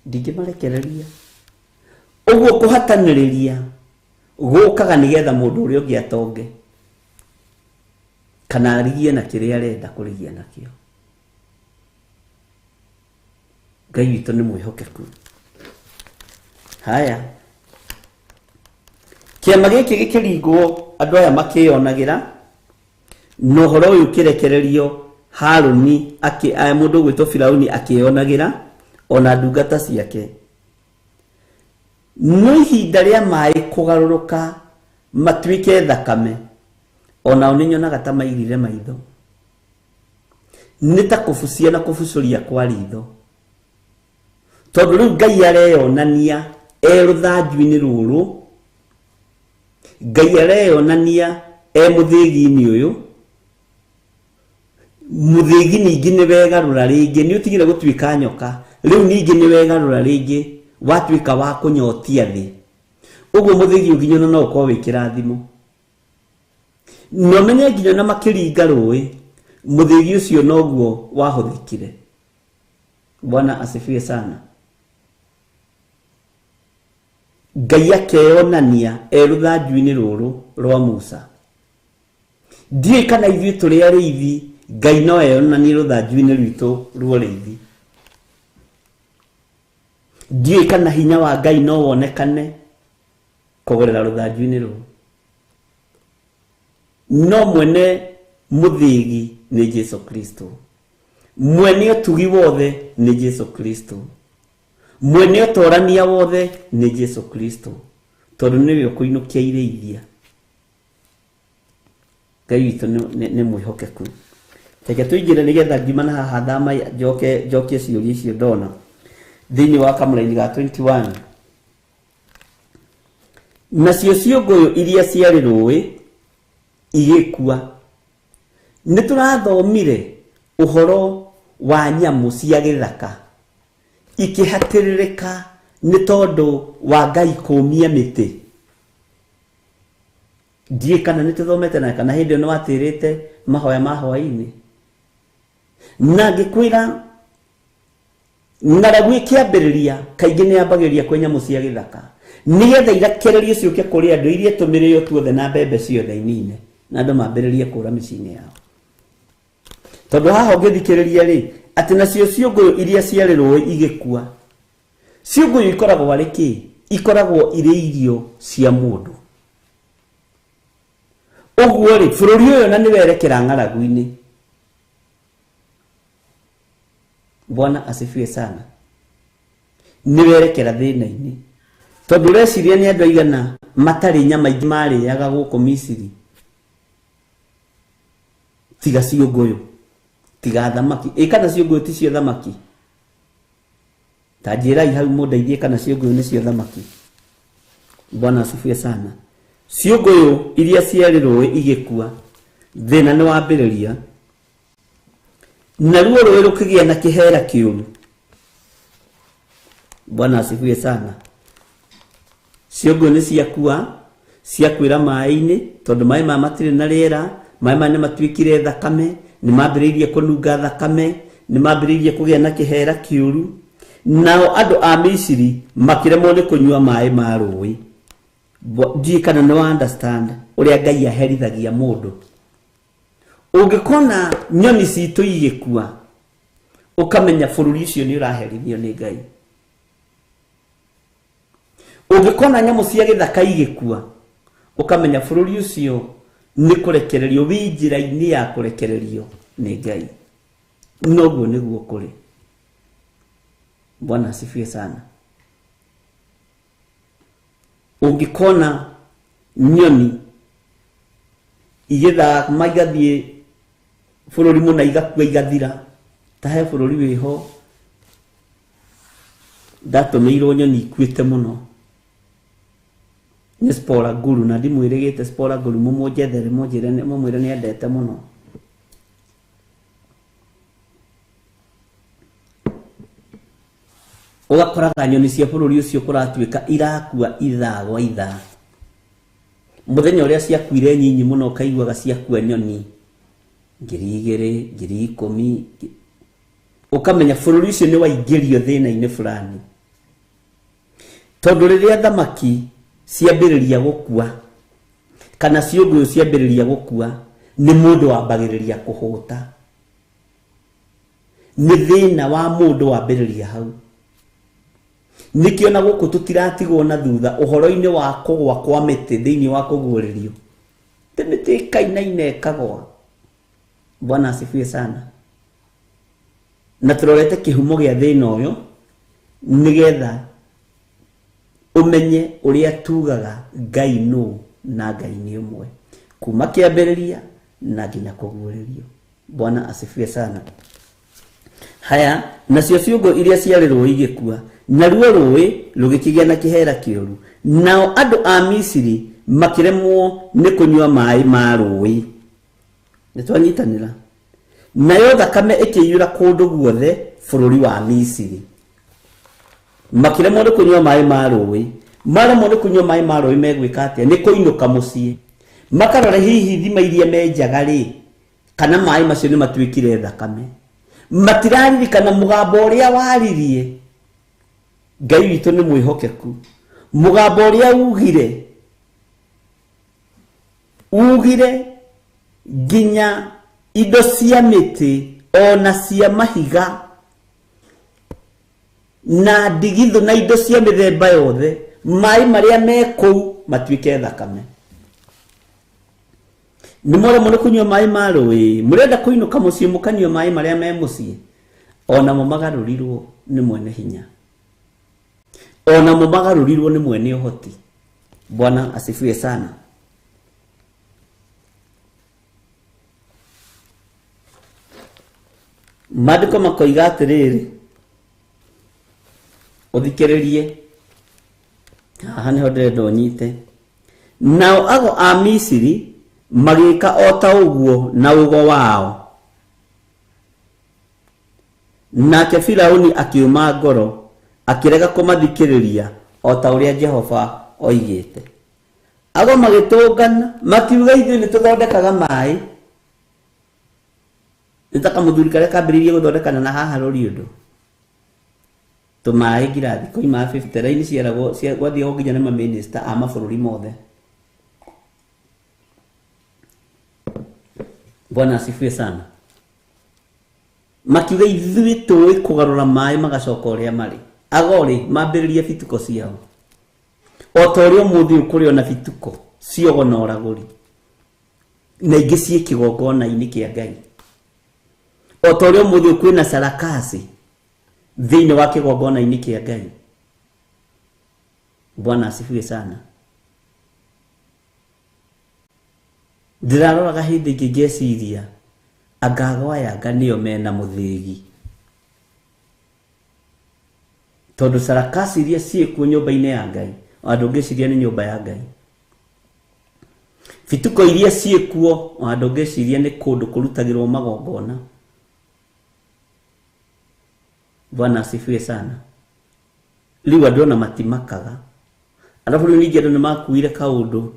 ndingĩmarekereria. Ũguo kũhatanĩrĩria gũkaga nĩgetha mũndũ ũrĩa ũngĩ atonge kana arigie na kĩrĩa arenda kũrigia nakĩo. Ngai witũ nĩ mwĩhokeku. Haya, kĩama gĩkĩ gĩkĩringwo andũ aya makĩyonagĩra, na ũhoro ũyũ ũkĩrekererio Haruni mũndũ ũgwĩtwo Firauni akĩyonagĩra ona ndungata ciake. No ihinda rĩa maĩ kũgarũrũka matuĩke thakame, onao nĩ nyonaga ta mairire maitho. Nĩ ta kũbucia na kũbucũria kwa ritho. Tondũ rĩu Ngai areyonania e rũthanju-inĩ rũrũ, Ngai areyonania e mũthĩgi-inĩ ũyũ. Mũthĩgi ningĩ nĩ wegarũra rĩngĩ, nĩ ũtigire gũtuĩka nyoka, rĩu ningĩ nĩ wegarũra rĩngĩ watuĩka wa kũnyotia thĩ. Ũguo mũthĩgi ũnginya no ũkorwo wĩ kĩrathimo. Na ũmenye nginya na makĩringa rũĩ, mũthĩgi ũcio noguo wahũthĩkire. Bwana asifiwe sana. Ngai akeyonania e rũthanju-inĩ rũrũ rwa Musa. Ndiũĩ kana ithuĩ tũrĩ arĩithi, Ngai no eyonanie rũthanju-inĩ rwitũ rwa ũrĩithi. Ndiũĩ kana hinya wa Ngai no wonekane kũgerera rũthanju-inĩ rũrũ. No mwene mũthĩgi nĩ Jesu Kristo. Mwene ũtugi wothe nĩ Jesu Kristo. Mwene ũtorania wothe nĩ Jesu Kristo. Tondũ nĩwe ũkũinũkia irĩithia. Ngai witũ nĩ mwĩhokeku. Reke tũingĩre nĩgetha ngiuma na haha thama njoke njokie ciũria icio ndona thĩinĩ wa kamũraini ga 21. Nacio ciũngũyũ iria ciarĩ rũĩ igĩkua. Nĩ tũrathomire ũhoro wa nyamũ cia gĩthaka ikĩhatĩrĩrĩka nĩ tondũ wa Ngai kũmia mĩtĩ. Ndiũĩ kana nĩ tũthomete na kana hĩndĩ ĩyo nĩ watĩrĩte mahoya ma hwaĩ-inĩ. Na ngĩkwĩra ng'aragu ĩkĩambĩrĩria kaingĩ nĩ yambagĩrĩria kwĩ nyamũ cia gĩthaka nĩgetha irakererio ciũke kũrĩ andũ iria tũmĩrĩo tuothe na mbembe ciothe inine na andũ mambĩrĩrie kũra mĩciĩ-inĩ yao. Tondũ haha ũngĩthikĩrĩria rĩ, atĩ nacio ciũngũyũ iria ciarĩ rũĩ igĩkua. Ciũngũyũ ikoragwo arĩ kĩ? Ikoragwo irĩ irio cia mũndũ. Ũguo rĩ, bũrũri ũyũ na nĩwerekera ng'aragu-inĩ. Bwana asifiwe sana. Nĩwerekera thĩna-inĩ. Tondũ ũreciria nĩ andũ aigana matarĩ nyama ingĩ marĩaga gũkũ Misiri. Tiga ciũngũyũ, tiga thamaki. Ĩ kana ciũngũyũ ti cio thamaki? Ta njĩrai hau mũndeithie kana ciũngũyũ nĩcio thamaki. Bwana asifiwe sana. Ciũngũyũ iria ciarĩ rũĩ igĩkua, thĩna nĩ wambĩrĩria. Naruo rũĩ rũkĩgĩa na kĩhera kĩũru. Bwana asifiwe sana. Ciũngũyũ nĩ ciakua, ciakuĩra maĩ-inĩ, tondũ maĩ maya matirĩ na rĩera, maĩ maya nĩ matuĩkire thakame, nĩ mambĩrĩirie kũnunga thakame, nĩ mambĩrĩirie kũgĩa na kĩhera kĩũru. Nao andũ a Misiri makĩremwo nĩ kũnyua maĩ ma rũĩ. Ndiũĩ kana nĩ wa understand ũrĩa Ngai aherithagia mũndũ. Ũngĩkona nyoni citũ igĩkua, ũkamenya bũrũri ũcio nĩ ũraherithio nĩ Ngai. Ũngĩkona nyamũ cia gĩthaka igĩkua, ũkamenya bũrũri ũcio nĩ kũrekererio, wĩ njĩra-inĩ ya kũrekererio nĩ Ngai. Noguo nĩguo kũrĩ. Bwana asifiwe sana. Ũngĩkona nyoni igĩthama igathiĩ bũrũri mũna igakua igathira, ta he bũrũri wĩho ndatũmĩirwo nyoni ikuĩte mũno nĩ Spora Guru, na ndimwĩrĩgĩte Spora Guru, mũmũnjethere, mũnjĩre, mũmwĩre nĩ endete mũno. Ũgakoraga nyoni cia bũrũri ũcio kũratuĩka irakua ithaa gwa ithaa. Mũthenya ũrĩa ciakuire nyinyi mũno ũkaiguaga ciakua nyoni 2,000, 10,000, ũkamenya bũrũri ũcio nĩ waingĩrio thĩna-inĩ fulani. Tondũ rĩrĩa thamaki ciambĩrĩria gũkua kana ciũngũyũ ciambĩrĩria gũkua, nĩ mũndũ wambagĩrĩria kũhũta. Nĩ thĩna wa mũndũ wambĩrĩria hau. Nĩkĩo na gũkũ tũtiratigwo na thutha ũhoro-inĩ wa kũgwa kwa mĩtĩ thĩinĩ wa kũguũrĩrio. Tĩ mĩtĩ ĩkainaina ĩkagwa. Bwana asifiwe sana. Na tũrorete kĩhumo gĩa thĩna ũyũ nĩgetha Ũmenye ũrĩa tugaga Ngai nũ na Ngai nĩ ũmwe kuma kĩambĩrĩria na nginya kũguũrĩrio. Bwana asifiwe sana. Haya, nacio ciũngũ iria ciarĩ rũĩ igĩkua, naruo rũĩ rũgĩkĩgĩa na kĩhera kĩũru, nao andũ a Misiri makĩremwo nĩ kũnyua maĩ ma rũĩ. Nĩ twanyitanĩra. Nayo thakame ĩkĩiyũra kũndũ guothe bũrũri wa Misiri. Makĩremwo nĩ kũnyua maĩ ma rũĩ. Maremwo nĩ kũnyua maĩ ma rũĩ megwĩka atĩa? Nĩ kũinũka mũciĩ. Makarora hihi ithima iria menjaga rĩ, kana maĩ macio nĩ matuĩkire thakame. Matiraririkana mũgambo ũrĩa waririe. Ngai witũ nĩ mwĩhokeku. Mũgambo ũrĩa ugire, ugire nginya indo cia mĩtĩ ona cia mahiga na ndigithũ na indo cia mĩthemba yothe, maĩ marĩa me kũu matuĩke thakame. Nĩ mwaremwo nĩ kũnyua maĩ ma rũĩ, mũrenda kũinũka mũciĩ mũkanyua maĩ marĩa me mũciĩ, onamo magarũrirwo nĩ mwene hinya, onamo magarũrirwo nĩ mwene ũhoti. Bwana asifiwe sana. Maandĩko makoiga atĩrĩrĩ, ũthikĩrĩrie haha nĩho ndĩrenda ũnyite. Nao ago a Misiri magĩka o ta ũguo na ũgo wao, nake Firauni akĩũma ngoro akĩrega kũmathikĩrĩria o ta ũrĩa Jehova oigĩte. Ago magĩtũngana makiuga ithuĩ nĩ tũthondekaga maĩ. Nĩ ta kamũthuri karĩa kambĩrĩirie gũthondekana na haha rũriũndũ tũmaĩ ngirathi koima 50 raini ciaragwo gwathiagwo nginya nĩ mamĩnĩsta a mabũrũri mothe. Bwana asifiwe sana. Makiuga ithuĩ tũĩ kũgarũra maĩ magacoka ũrĩa marĩ. Ago rĩ mambĩrĩrie bituko ciao o ta ũrĩa ũmũthĩ ũyũ kũrĩ ona bituko ciogo na ũragũri na ingĩ ciĩ kĩgongona-inĩ kĩa Ngai, o ta ũrĩa ũmũthĩ ũyũ kwĩna sarakasi thĩinĩ wa kĩgongona-inĩ kĩa Ngai. Bwana asifiwe sana. Ndĩraroraga hĩndĩ ĩngĩ ngeciria anga ago aya anga nĩo mena mũthĩgi, tondũ sarakasi iria ciĩkuo nyũmba-inĩ ya Ngai, andũ ngĩciria nĩ nyũmba ya Ngai, bituko iria ciĩkuo andũ ngĩciria nĩ kũndũ kũrutagĩrwo magongona. Bwana asifiwe sana. Rĩu andũ ona matimakaga. Arabu rĩu ningĩ andũ nĩ makuire kaũndũ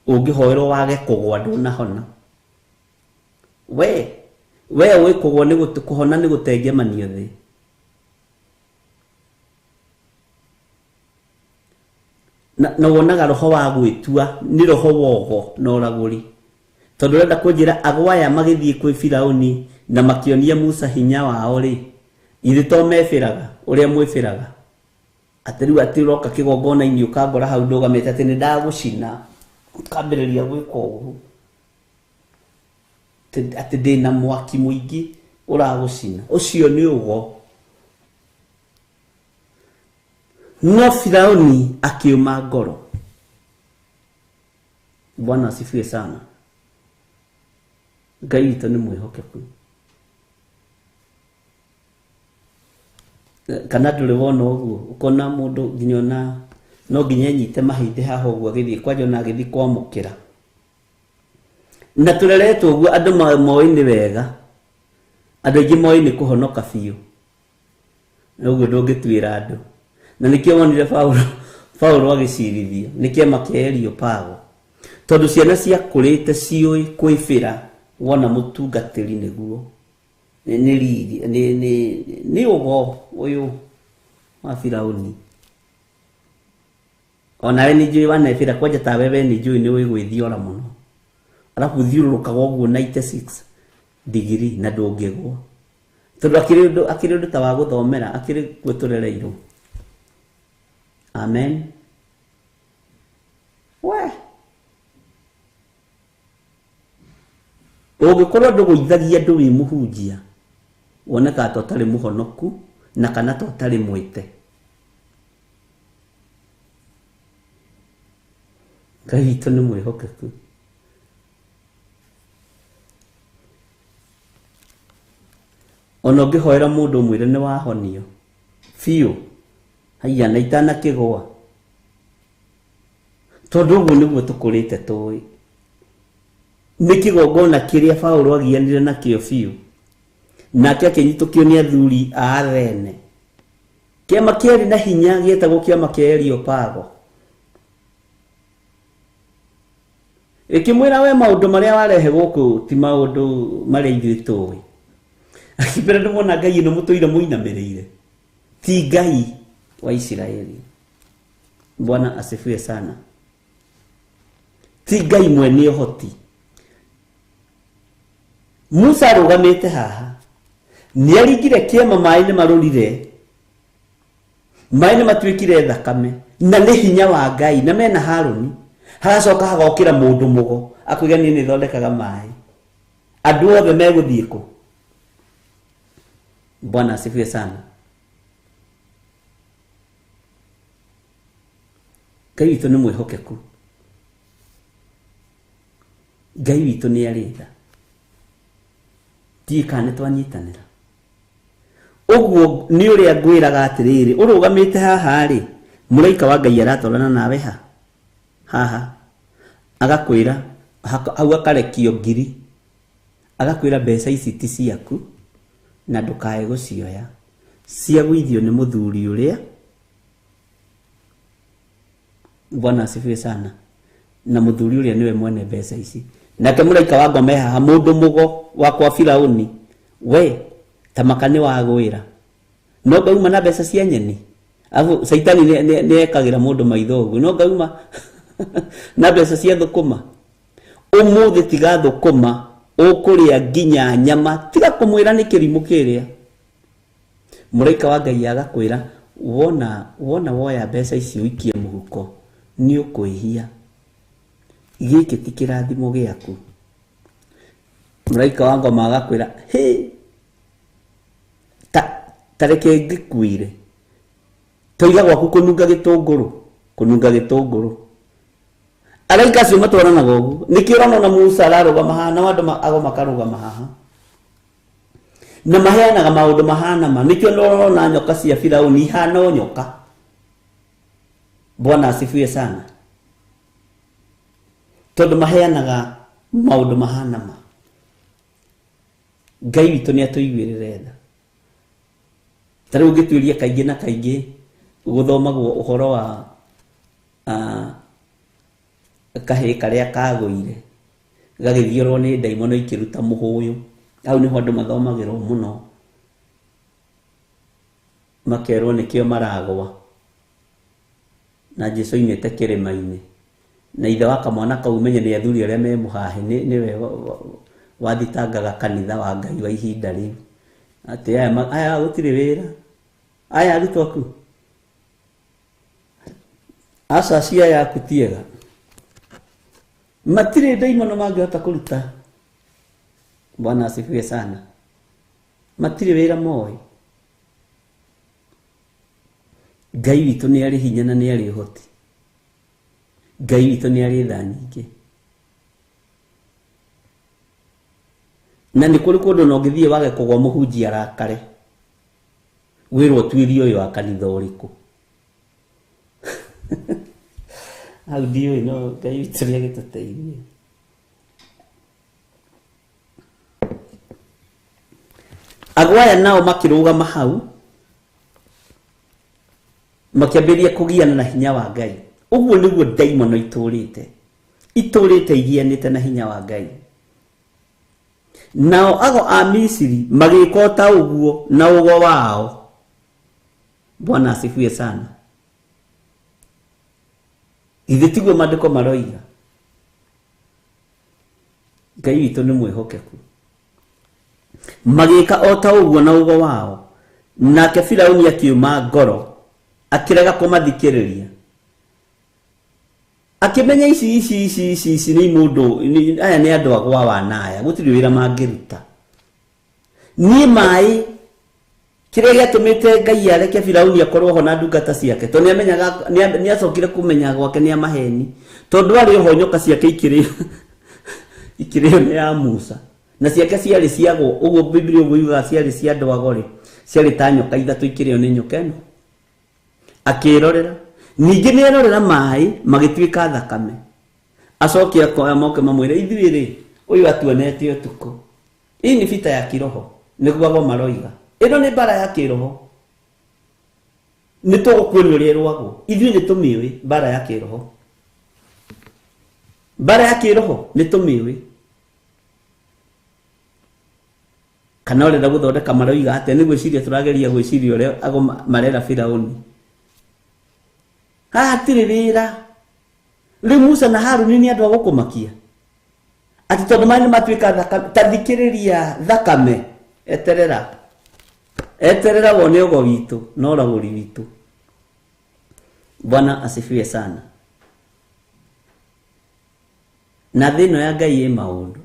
ũngĩhoerwo wage kũgwa ndũnahona. We ũĩ kũgwa nĩ kũhona nĩ gũtengemanio thĩ. Na wonaga roho wa gwĩtua nĩ roho wogo na ũragũri, tondũ ũrenda kũnjĩra ago aya magĩthiĩ kwĩ Firauni na makĩonia Musa hinya wao rĩ, ithe to mebĩraga ũrĩa mwĩbĩraga atĩ rĩu atĩ ũroka kĩgongona-inĩ ũkangora hau ndũgamĩte atĩ nĩ ndagũcina, ũkambĩrĩria gwĩka ũguo atĩ ndĩna mwaki mũingĩ ũragũcina, ũcio nĩ ũgo. No Firauni akĩũma ngoro. Bwana asifiwe sana. Ngai witũ nĩ mwĩhokeku. Kana ndũrĩ wona ũguo ũkona mũndũ nginya ona no nginya enyite mahĩndĩ haha ũguo agĩthiĩ kwanja ona agĩthiĩ kwamũkĩra. Na tũreretwo ũguo andũ moĩ nĩ wega, andũ aingĩ moĩ nĩ kũhonoka biũ, na ũguo ndũngĩtuĩra andũ. Na nĩkĩo wonire Paulo agĩcirithio nĩ kĩama kĩa Areopago, tondũ ciana ciakũrĩte ciũĩ kwĩbĩra wona mũtungatĩri nĩguo nĩ riri nĩ ũgo ũyũ wa Firauni. Onawe nĩ njũĩ wanebĩra kwanja tawe we nĩ njũĩ nĩ ũĩ gwĩthiora mũno, arabu ũthiũrũrũkaga ũguo 96 degree na ndũngĩgwa, tondũ akĩrĩ ũndũ ta wa gũthomera, akĩrĩ kuo tũrereirwo. Amen. We ũngĩkorwo ndũgũithagia andũ wĩ mũhunjia, wonekaga ta ũtarĩ mũhonoku na kana ta ũtarĩ mwĩte. Ngai witũ nĩ mwĩhokeku. Ona ũngĩhoera mũndũ ũmwĩre nĩ wahonio biũ, haiya na itanakĩgũa, tondũ ũguo nĩguo tũkũrĩte tũĩ. Nĩ kĩgongona kĩrĩa Paũlũ agianire nakĩo biũ, nake akĩnyitũkio nĩ athuri a Athene. Kĩama kĩarĩ na hinya gĩetagwo kĩama kĩa Areopago. Ĩkĩmwĩra we maũndũ marĩa warehe gũkũ ti maũndũ marĩa ithuĩ tũĩ. Akĩmbĩra ndĩmwona Ngai ĩno mũtũire mũinamĩrĩire, ti Ngai wa Isiraeli. Bwana asifiwe sana. Ti Ngai mwene ũhoti. Musa arũgamĩte haha, nĩaringire kĩama maĩ nĩmarũrire, maĩ nĩmatuĩkire thakame, na nĩ hinya wa Ngai, na mena Harũni. Hagacoka hagokĩra mũndũ mũgo akoiga niĩ nĩthondekaga maĩ, andũ othe megũthiĩ kũ? Bwana asifiwe sana. Ngai witũ nĩ mwĩhokeku. Ngai witũ nĩ arĩ tha. Ndiũĩ kana nĩ twanyitanĩra. Ũguo nĩ ũrĩa ngwĩraga atĩrĩrĩ, ũrũgamĩte haha rĩ, mũraika wa Ngai aratwarana nawe ha? Haha. Agakwĩra, hau akarekio ngiri. Agakwĩra mbeca ici ti ciaku na ndũkae gũcioya. Ciagũithio nĩ mũthuri ũrĩa. Bwana asifiwe sana. Na mũthuri ũrĩa nĩwe mwene mbeca ici. Nake mũraika wa ngoma e haha, mũndũ mũgo wa kwa Firauni, we ta maka nĩ wagwĩra. No ngauma na mbeca cia nyeni. Abu Saitani nĩ ekagĩra mũndũ maitho ũguo. No ngauma na mbeca cia thũkũma. Ũmũthĩ tiga thũkũma, ũkũrĩa nginya nyama, tiga kũmwĩra nĩ kĩrimũ kĩrĩa. Mũraika wa Ngai agakwĩra, wona woya mbeca ici ũikie mũhuko, nĩ ũkwĩhia. Gĩkĩ ti kĩrathimo gĩaku. Mũraika wa ngoma agakwĩra, hĩ, ta reke ngĩkuire. Toiga gwaku kũnunga gĩtũngũrũ, kũnunga gĩtũngũrũ. Araika acio matwaranaga ũguo. Nĩkĩo ũrona ona Musa ararũgama haha, nao andũ ago makarũgama haha. Na maheanaga maũndũ mahana ma. Nĩkĩo ũrona nyoka cia Firauni ihana o nyoka. Bwana asifiwe sana. Tondũ maheanaga maũndũ mahana ma. Ngai witũ nĩ atũiguĩrĩre tha. Ta rĩu ũngĩtuĩria kaingĩ na kaingĩ gũthomagwo ũhoro wa kahĩĩ karĩa kagũire gagĩthiorwo nĩ ndaimono ikĩruta mũhũyũ. Hau nĩho andũ mathomagĩrwo mũno, makerwo nĩkĩo maragwa. Na Jesũ oimĩte kĩrĩma-inĩ, na ithe wa kamwana kau menye nĩ athuri arĩa me mũhahe, nĩwe wathitangaga kanitha wa Ngai wa ihinda rĩu, atĩ aya gũtirĩ wĩra, aya arutwo aku aca cia yaku tiega, matirĩ ndaimono mangĩhota kũruta. Bwana asifiwe sana. Matirĩ wĩra moĩ. Ngai witũ nĩ arĩ hinya na nĩ arĩ ũhoti. Ngai witũ nĩ arĩ tha nyingĩ. Na nĩ kũrĩ kũndũ na ũngĩthiĩ wage kũgwa mũhunjia arakare, wĩrwo ũtuĩrie ũyũ wa kanitha ũrĩkũ. Hau ndiũĩ, no Ngai witũ nĩ agĩtũteithie. Agwa aya nao makĩrũgama hau, makĩambĩrĩria kũgiana na hinya wa Ngai. Ũguo nĩguo ndaimono itũrĩte, itũrĩte igianĩte na hinya wa Ngai. Nao ago a Misiri magĩka o ta ũguo na ũgo wao. Bwana asifiwe sana. Githĩ tiguo maandĩko maroiga? Ngai witũ nĩ mwĩhokeku. Magĩka o ta ũguo na ũgo wao. Nake Firauni akiuma ngoro, akĩrega kũmathikĩrĩria. Akĩmenya ici, ici, ici, ici, ici nĩ mũndũ, aya nĩ andũ agwa wana aya, gũtirĩ wĩra mangĩruta. Niĩ maĩ Kĩrĩa gĩatũmĩte Ngai areke Firauni akorwo ho na ndungata ciake, tondũ nĩamenyaga, nĩacokire kũmenya gwake nĩ amaheni, tondũ arĩ oho nyoka ciake ikĩrĩo nĩ ya Musa, na ciake ciarĩ ciagwo ũguo Biblia ũguo yugaga ciarĩ cia andũ ago-rĩ, ciarĩ ta nyoka ithatũ ikĩrĩo nĩ nyoka ĩno. Akĩrorera, ningĩ nĩerorera maĩ magĩtuĩka thakame. Acoke akoya moke mamwĩre, ithuĩ rĩ, ũyũ atuonete ũtukũ. Hii ni vita ya kiroho, nĩguo ago maroiga. Ĩno nĩ mbara ya kĩroho. Nĩ tũgũkuonia ũrĩa ĩrũagwo. Ithuĩ nĩ tũmĩũĩ mbara ya kĩroho. Mbara ya kĩroho nĩ tũmĩũĩ. Kana ũrenda gũthondeka maroiga atĩa? Nĩ gwĩciria tũrageria gwĩciria ũrĩa ago marera Firauni. Haha hatirĩ wĩra. Rĩu Musa na Haruni nĩ andũ a gũkũmakia. Atĩ tondũ maĩ nĩ matuĩka thakame, ta thikĩrĩria thakame, eterera. Eterera wone ũgo witũ na ũragũri witũ. Bwana asifiwe sana. Na thĩ ĩno ya Ngai ĩ maũndũ.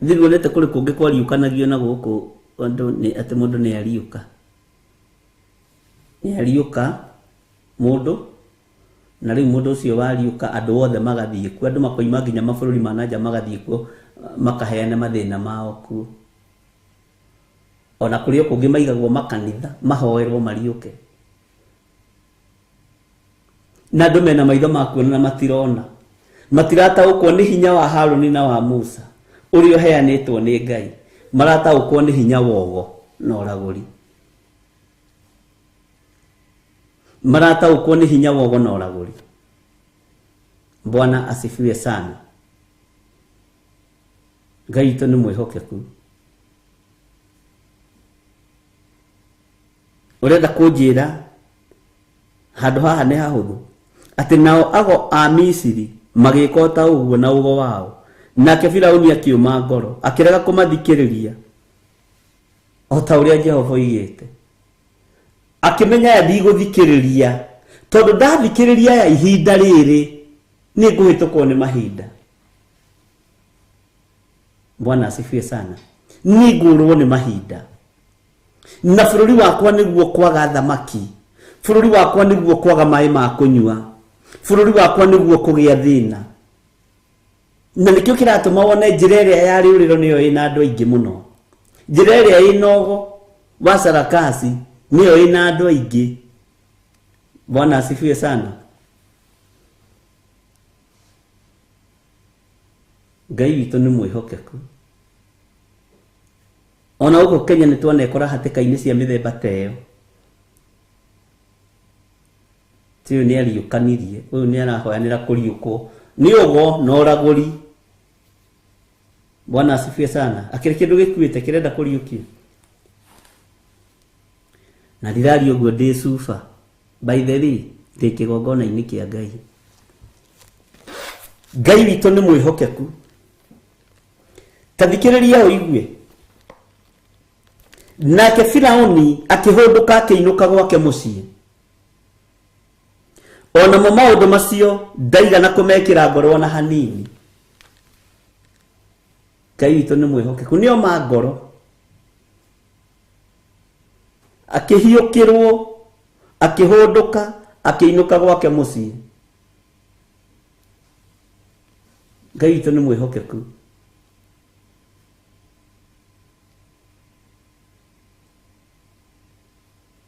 Thĩ ruonete kũrĩ kũngĩ kwariũkanagio na gũkũ andũ nĩ atĩ mũndũ nĩ ariũka. Nĩ ariũka mũndũ, na rĩu mũndũ ũcio wariũka andũ othe magathiĩ kuo, andũ makoima nginya mabũrũri ma nanja magathiĩ kuo, makaheana mathĩna mao kuo. Ona kũrĩ o kũngĩ maigagwo makanitha, mahoerwo mariũke. Na andũ mena maitho ma kuona na matirona. Matirataũkwo nĩ hinya wa Haruni na wa Musa, ũrĩa ũheanĩtwo nĩ Ngai. Marataũkwo nĩ hinya wa ũgo na ũragũri. Marataũkwo nĩ hinya wa ũgo na ũragũri. Bwana asifiwe sana. Ngai witũ nĩ mwĩhokeku. Ũrenda kũnjĩra handũ haha nĩ hahũthũ, atĩ nao ago a Misiri magĩka o ta ũguo na ũgo wao, nake Firauni akĩũma ngoro, akĩrega kũmathikĩrĩria o ta ũrĩa Jehova oigĩte. Akĩmenya aya ndigũthikĩrĩria, tondũ ndathikĩrĩria aya ihinda rĩrĩ nĩ ngũhĩtũkwo nĩ mahinda. Bwana asifiwe sana. Nĩ ngũrwo nĩ mahinda. Na bũrũri wakwa nĩguo kwaga thamaki, bũrũri wakwa nĩguo kwaga maĩ ma kũnyua, bũrũri wakwa nĩguo kũgĩa thĩna. Na nĩkĩo kĩratũma wone njĩra ĩrĩa ya rĩũrĩro nĩyo ĩna andũ aingĩ mũno. Njĩra ĩrĩa ĩna ũgo wa sarakasi nĩyo ĩna andũ aingĩ. Bwana asifiwe sana. Ngai witũ nĩ mwĩhokeku. Ona gũkũ Kenya nĩ twanekora hatĩka-inĩ cia mĩthemba ta ĩyo. Ti ũyũ nĩ ariũkanirie, ũyũ nĩ arahoyanĩra kũriũkwo nĩ ũgo na ũragũri. Bwana asifiwe sana. Akĩrĩ kĩndũ gĩkuĩte kĩrenda kũriũkio. Na ndiraria ũguo ndĩ cuba. By the way, ndĩ kĩgongona-inĩ kĩa Ngai. Ngai witũ nĩ mwĩhokeku. Ta thikĩrĩria ũigue. Nake Firauni akĩhũndũka akĩinũka gwake mũciĩ. Onamo maũndũ macio ndaigana kũmekĩra ngoro ona hanini. Ngai witũ nĩ mwĩhokeku, nĩo ma ngoro. Akĩhiũkĩrwo, akĩhũndũka, akĩinũka gwake mũciĩ. Ngai witũ nĩ mwĩhokeku.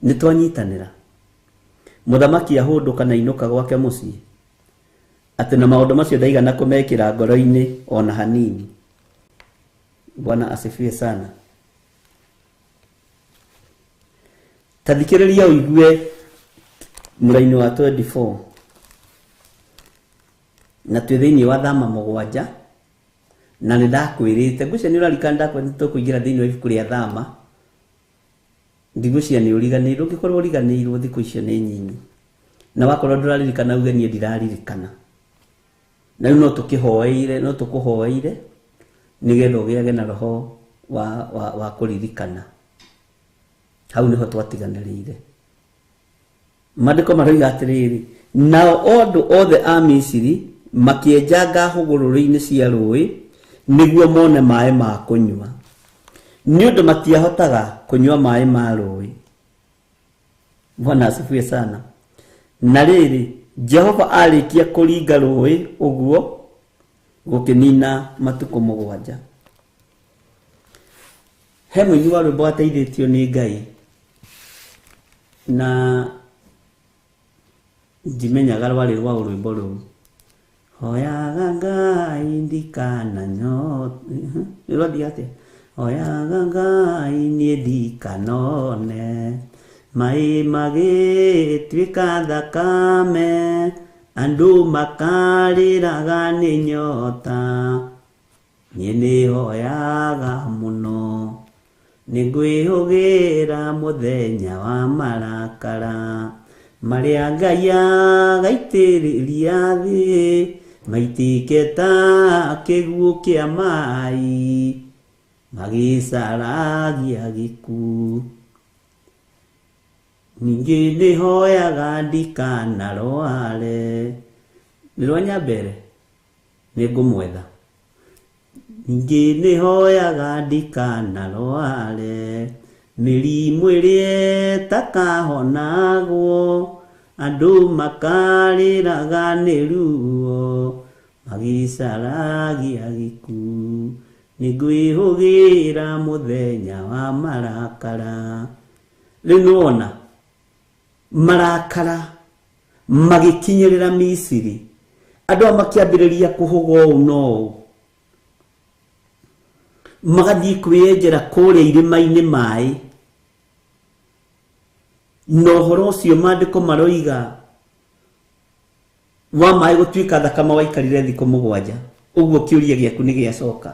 Nĩ twanyitanĩra. Mũthamaki ahũndũka na inũka gwake mũciĩ, atĩ na maũndũ macio ndaigana kũmekĩra ngoro-inĩ ona hanini. Bwana asifiwe sana. Ta thikĩrĩria ũigue mũraini wa 24. Na twĩ thĩinĩ wa Thama 7, na nĩ ndakwĩrĩte, ngwĩciria nĩ ũraririkana ndakwĩrĩte tũkũingĩra thĩinĩ wa ibuku rĩa Thama. Ndigwĩciria nĩ ũriganĩirwo, ũngĩkorwo ũriganĩirwo thikũ icio nĩ nyinyi. Na wakorwo ndũraririkana uge niĩ ndiraririkana. Na rĩu no tũkĩhoeire, no tũkũhoeire nĩgetha ũgĩage na roho wa kũririkana. Hau nĩho twatiganĩrĩire. Maandĩko maroiga atĩrĩrĩ, nao andũ othe a Misiri makĩenjanga hũgũrũrũ-inĩ cia rũũĩ nĩguo mone maĩ ma kũnyua. Nĩ ũndũ matiahotaga kũnyua maĩ ma rũĩ. Bwana asifiwe sana. Na rĩrĩ, Jehova arĩkia kũringa rũĩ ũguo gũkĩnina matukũ 7. He mũini wa rwĩmbo wateithĩtio nĩ Ngai na ndimenyaga rwarĩ rwa rwĩmbo rũu. Hoyaga Ngai ndikananyote. Rwathiĩ atĩa? Hoyaga Ngai niĩ ndikanone maĩ magĩtuĩka thakame, andũ makarĩraga nĩ nyota, niĩ nĩhoyaga mũno, nĩngwĩhũgĩra mũthenya wa marakara, marĩa Ngai agaitĩrĩria thĩ, maitĩke ta kĩguũ kĩa maĩ, magĩcaragia gĩkuũ. Ningĩ nĩhoyaga ndikanarware. Nĩ rwa Nyambere? Nĩngũmwetha. Ningĩ nĩhoyaga ndikanarware, mĩrimũ ĩrĩa ĩtakahonagwo, andũ makarĩraga nĩ ruo, magĩcaragia gĩkuũ. Nĩngwĩhũgĩra mũthenya wa marakara. Rĩu nĩwona marakara magĩkinyĩrĩra Misiri, andũ aya makĩambĩrĩria kũhũga ũũ na ũũ, magathiĩ kwĩyenjera kũrĩa irĩma-inĩ maĩ. Na ũhoro ũcio maandĩko maroiga wa maĩ gũtuĩka thakame waikarire thikũ 7. Ũguo kĩũria gĩaku nĩ gĩacoka.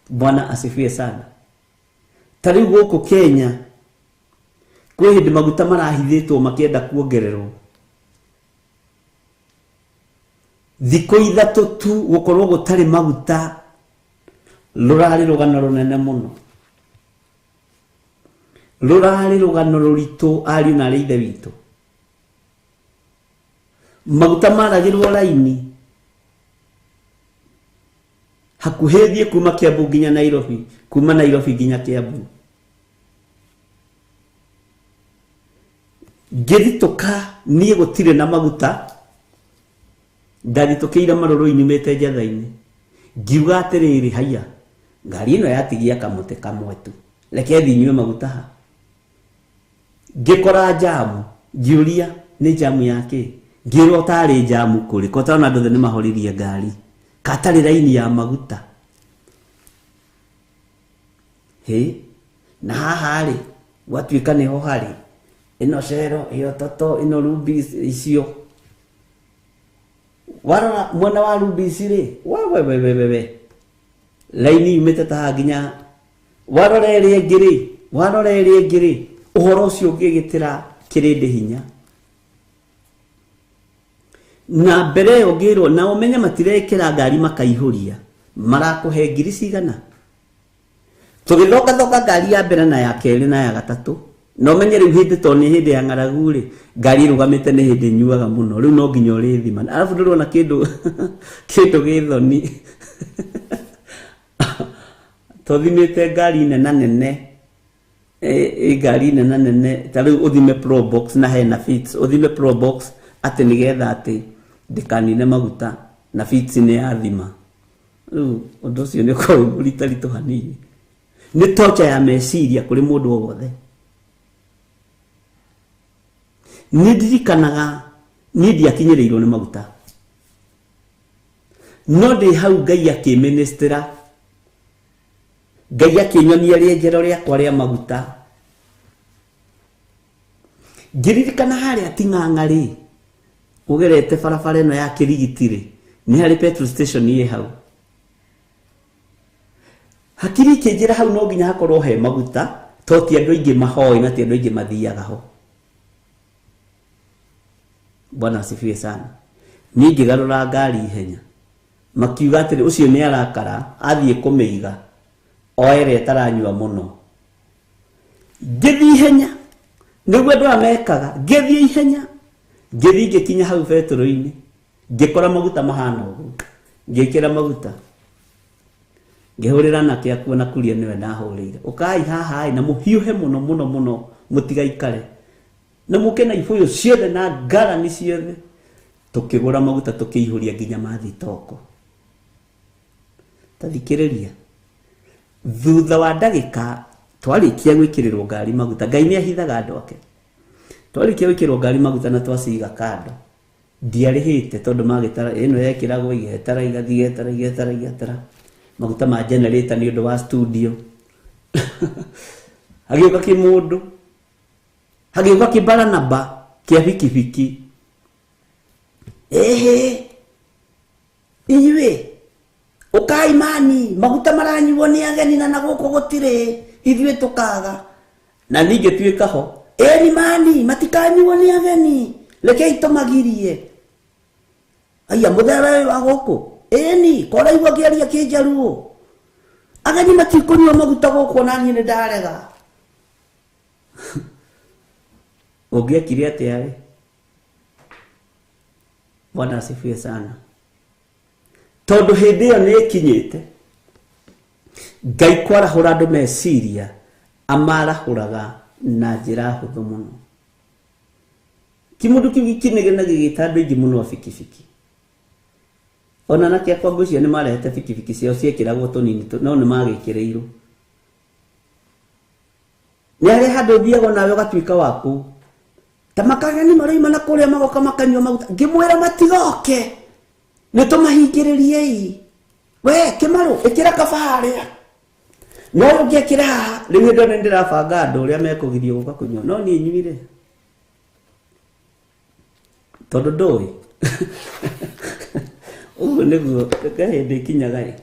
Bwana asifiwe sana. Ta rĩu gũkũ Kenya kwĩ hĩndĩ maguta marahithĩtwo makĩenda kuongererwo. Thikũ 3 tu gũkorwo gũtarĩ maguta, rũrarĩ rũgano rũnene mũno, rũrarĩ rũgano rũritũ ariũ na arĩ ithe witũ. Maguta maragĩrwo raini hakuhĩ thiĩ kuma Kiambu nginya Nairobi, kuma Nairobi nginya Kiambu. Ngĩthitũka niĩ gũtirĩ na maguta, ndathitũkĩire marũrũ nyumĩte njatha-inĩ, ngiuga atĩrĩrĩ, haiya, ngari ĩno yatigia kamũtĩ kamwe tu, reke thiĩ nyue maguta ha. Ngĩkora njamu, ngĩũria nĩ njamu ya kĩ? Ngĩrwo tarĩ njamu kũrĩ, ko tondũ andũ othe nĩmahoririe ngari, katarĩ raini ya maguta. Hĩ, na haha rĩ, gwatuĩka nĩho harĩ ĩno cero, ĩyo toto, ĩno rubi icio. Warora mwena wa rubi ici rĩ, we we we we we, raini yumĩte ta haha nginya warora ĩrĩa ĩngĩ rĩ, warora ĩrĩa ĩngĩ rĩ, ũhoro ũcio ũngĩgĩtĩra kĩrĩndĩ hinya. Na mbere ĩyo ngĩrwo, na ũmenye matirekĩra ngari makaihũria, marakũhe ngiri cigana. Tũgĩthongathonga ngari ya mbere na ya kerĩ na ya gatatũ. Na ũmenye rĩu hĩndĩ tondũ nĩ hĩndĩ ya ng'aragu rĩ, ngari ĩrũgamĩte nĩ hĩndĩ ĩnyuaga mũno, rĩu no nginya ũrĩthima. Arabu ndũrona kĩndũ kĩndũ gĩthoni. Tũthimĩte ngari nena nene, ngari nena nene, ta rĩu ũthime Probox na hena Fits, ũthime Probox atĩ nĩgetha atĩ ndĩkanine maguta, na Fits nĩ yathima. Rĩu ũndũ ũcio nĩ ũkoragwo wĩ mũritaritũ hanini. Nĩ torture ya meciria kũrĩ mũndũ o wothe. Nĩ ndirikanaga niĩ ndiakinyĩrĩirwo nĩ maguta, no ndĩ hau Ngai akĩministera, Ngai akĩnyonia rĩenjero rĩakwa rĩa maguta. Ngĩririkana harĩa Ting'ang'a rĩ, ũgerete barabara ĩno ya Kĩrigiti rĩ, nĩ harĩ petrol station ĩ hau. Hakiri ikĩnjĩra hau no nginya hakorwo he maguta, to ti andũ aingĩ mahoĩ na ti andũ aingĩ mathiaga ho. Bwana asifiwe sana. Niĩ ngĩgarũra ngari ihenya, makiuga atĩrĩ, ũcio nĩ arakara, athiĩ kũmĩiga, oe ĩrĩa ĩtaranyua mũno. Ngĩthiĩ ihenya, nĩguo andũ aya mekaga, ngĩthiĩ ihenya, ngĩthiĩ ngĩkinya hau betũrũ-inĩ, ngĩkora maguta mahana ũguo, ngĩkĩra maguta. Ngĩhũrĩra nake akuo na kuria nĩwe ndahũrĩire. Ũkai haha na mũhiũhe mũno mũno mũno mũtigaikare. Na mũke na ibũyũ ciothe na ngarani ciothe. Tũkĩgũra maguta tũkĩihũria nginya mathitoko. Ta thikĩrĩria. Thutha wa ndagĩka twarĩkia gwĩkĩrĩrwo ngari maguta, Ngai nĩ ahithaga andũ ake. Twarĩkia gwĩkĩrwo ngari maguta na twaciga kando. Ndiarĩhĩte tondũ magĩtara ĩno yekĩragwo igetara igathiĩ igetara igetara igetara. Maguta ma generator nĩ ũndũ wa studio. Hagĩũka kĩmũndũ. Hagĩũka kĩbaranaba kĩa bikibiki. Ehe. Inyuĩ ũkai mani maguta maranyuo nĩ ageni na nagũkũ gũtirĩ ithuĩ tũkaga. Na ningĩ tuĩka ho. Eni mani matikanyuo nĩ ageni rekei tũmagirie. Aya mũthera wa gũkũ. Eni koraigua ngĩaria kĩnjaruo. Ageni matikũnyua maguta gũkũ na niĩ nĩ ndarega. Ũngĩekire atĩa rĩ? Bwana asifiwe sana. Tondũ hĩndĩ ĩyo nĩ ĩkinyĩte Ngai kwarahũra andũ meciria amarahũraga na njĩra hũthũ mũno. Kĩmũndũ kĩu gĩkĩnegena gĩgĩta andũ aingĩ mũno a bikibiki. Ona nake akwa ngwĩciria nĩ marehete bikibiki ciao ciekĩragwo tũnini no nĩ magĩkĩrĩirwo. Nĩ harĩa handũ ũthiaga nawe ũgatuĩka wa kũu. Ta makageni maroima na kũrĩa magoka makanyua maguta. Ngĩmwĩra matigoke. Nĩ tũmahingĩrĩriei. We Kĩmarũ ĩkĩra kaba harĩa. No ũngĩekĩra haha rĩu hĩndĩ ĩyo nĩ ndĩrabanga andũ ũrĩa mekũgirio gũka kũnyua. No niĩ nyuire. Tondũ ndũĩ. Ũguo nĩguo hĩndĩ ĩkinyaga ĩ.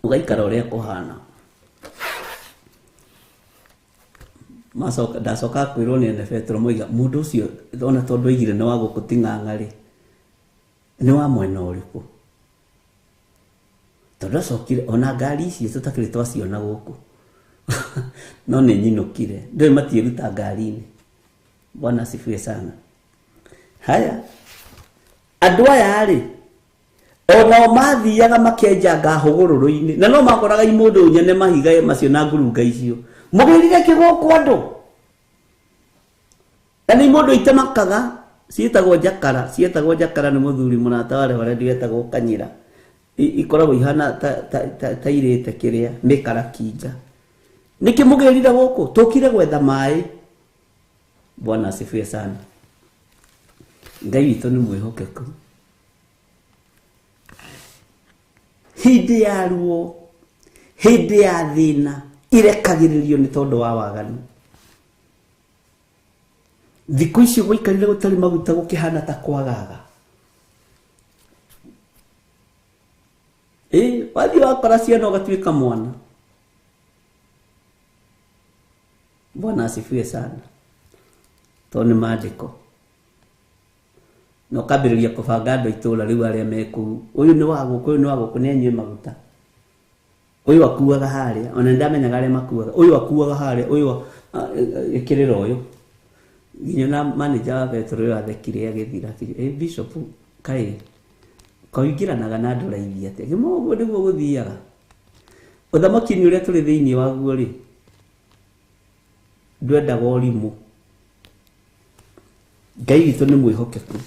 Ũgaikara ũrĩa kũhana. Macoka ndacoka kwĩrwo nĩ ene Petro moiga mũndũ ũcio ona tondũ oigire nĩ wa gũkũ ti ng'ang'a rĩ nĩ wa mwena ũrĩkũ. Tondũ acokire ona ngari icio tũtakĩrĩ twaciona gũkũ. No nĩ nyinũkire. Ndũĩ matiĩruta ngari-inĩ. Bwana asifiwe sana. Haya. Andũ aya rĩ onao mathiaga makenjanga hũgũrũrũ-inĩ na no makoraga imũndũ nyene mahiga macio na ngurunga icio. Mũgĩrire kĩ gũkũ andũ? Na nĩ imũndũ itemakaga ciĩtagwo njakara, ciĩtagwo njakara nĩ mũthuri mũrata wa reverend wetagwo Kanyira. Ikoragwo ihana ta irĩte kĩrĩa mĩkarakinga. Nĩkĩ mũgĩrire gũkũ? Tũkire gwetha maĩ. Bwana asifiwe sana. Ngai witũ nĩ mwĩhokeku. Hĩndĩ ya ruo, hĩndĩ ya thĩna irekagĩrĩrio nĩ tondũ wa waganu. Thikũ icio gwaikarire gũtarĩ maguta gũkĩhana ta kwagaga. Wathiĩ wakora ciana ũgatuĩka mwana. Bwana asifiwe sana. Tondũ nĩ maandĩko. Na ũkambĩrĩria kũbanga andũ itũũra rĩu arĩa me kũu. Ũyũ nĩ wa gũkũ, ũyũ nĩ wa gũkũ, nĩ anyue maguta. Ũyũ akuaga harĩa, ona nĩndamenyaga arĩa makuaga. Ũyũ akuaga harĩa, ũyũ ĩkĩrĩra ũyũ. Nginya na manager wa Petro ũyũ athekire agĩthira akĩria, Bishop kaĩ kaingĩranaga na andũ raithi atĩa? Ngĩmwĩra ũguo nĩguo gũthiaga. Ũthamaki-inĩ ũrĩa tũrĩ thĩinĩ waguo rĩ, ndwendaga ũrimũ. Ngai witũ nĩ mwĩhokeku.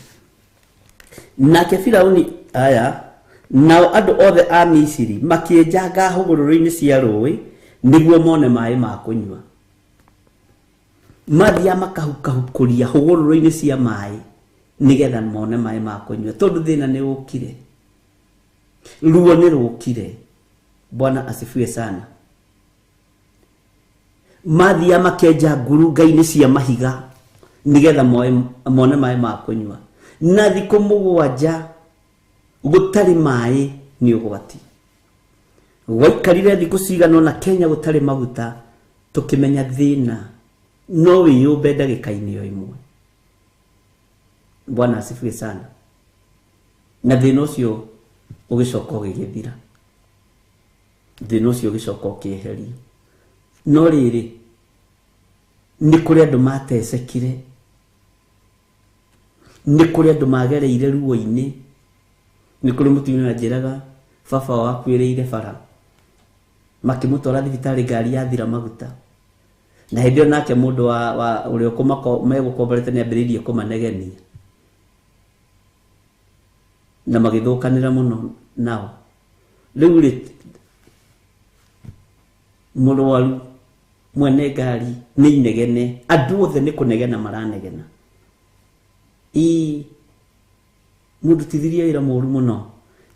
Nake Firauni aya nao andũ othe a Misiri makĩenjanga hũgũrũrũ-inĩ cia rũĩ nĩguo mone maĩ ma kũnyua. Mathiaga makahukahukũria hũgũrũrũ-inĩ cia maĩ nĩgetha mone maĩ ma kũnyua tondũ thĩna nĩ ũkire. Ruo nĩ rũkire. Bwana asifiwe sana. Mathiaga makenja ngurunga-inĩ cia mahiga nĩgetha mone maĩ ma kũnyua. Na thikũ mũgwanja gũtarĩ maĩ nĩ ũgwati. Gwaikarire thikũ cigana ũna Kenya gũtarĩ maguta tũkĩmenya thĩna no wĩyũmbe ndagĩka-inĩ o ĩmwe. Bwana asifiwe sana. Na thĩna ũcio ũgĩcoka ũgĩgĩthira. Thĩna ũcio ũgĩcoka ũkĩeherio. No rĩrĩ nĩ kũrĩ andũ matecekire, nĩ kũrĩ andũ magereire ruo-inĩ, Nĩ kũrĩ mũtumia wanjĩraga baba wao akuĩrĩire bara, makĩmũtwara thibitarĩ ngari yathira maguta, na hĩndĩ ĩyo nake mũndũ wa ũrĩa megũkomborete nĩ ambĩrĩirie kũmanegenia na magĩthũkanĩra mũno nao. Rĩu rĩ, mũrwaru mwene ngari nĩ inegene, andũ othe nĩ kũnegena maranegena. Ĩĩ, mũndutithirie wĩra mũru mũno,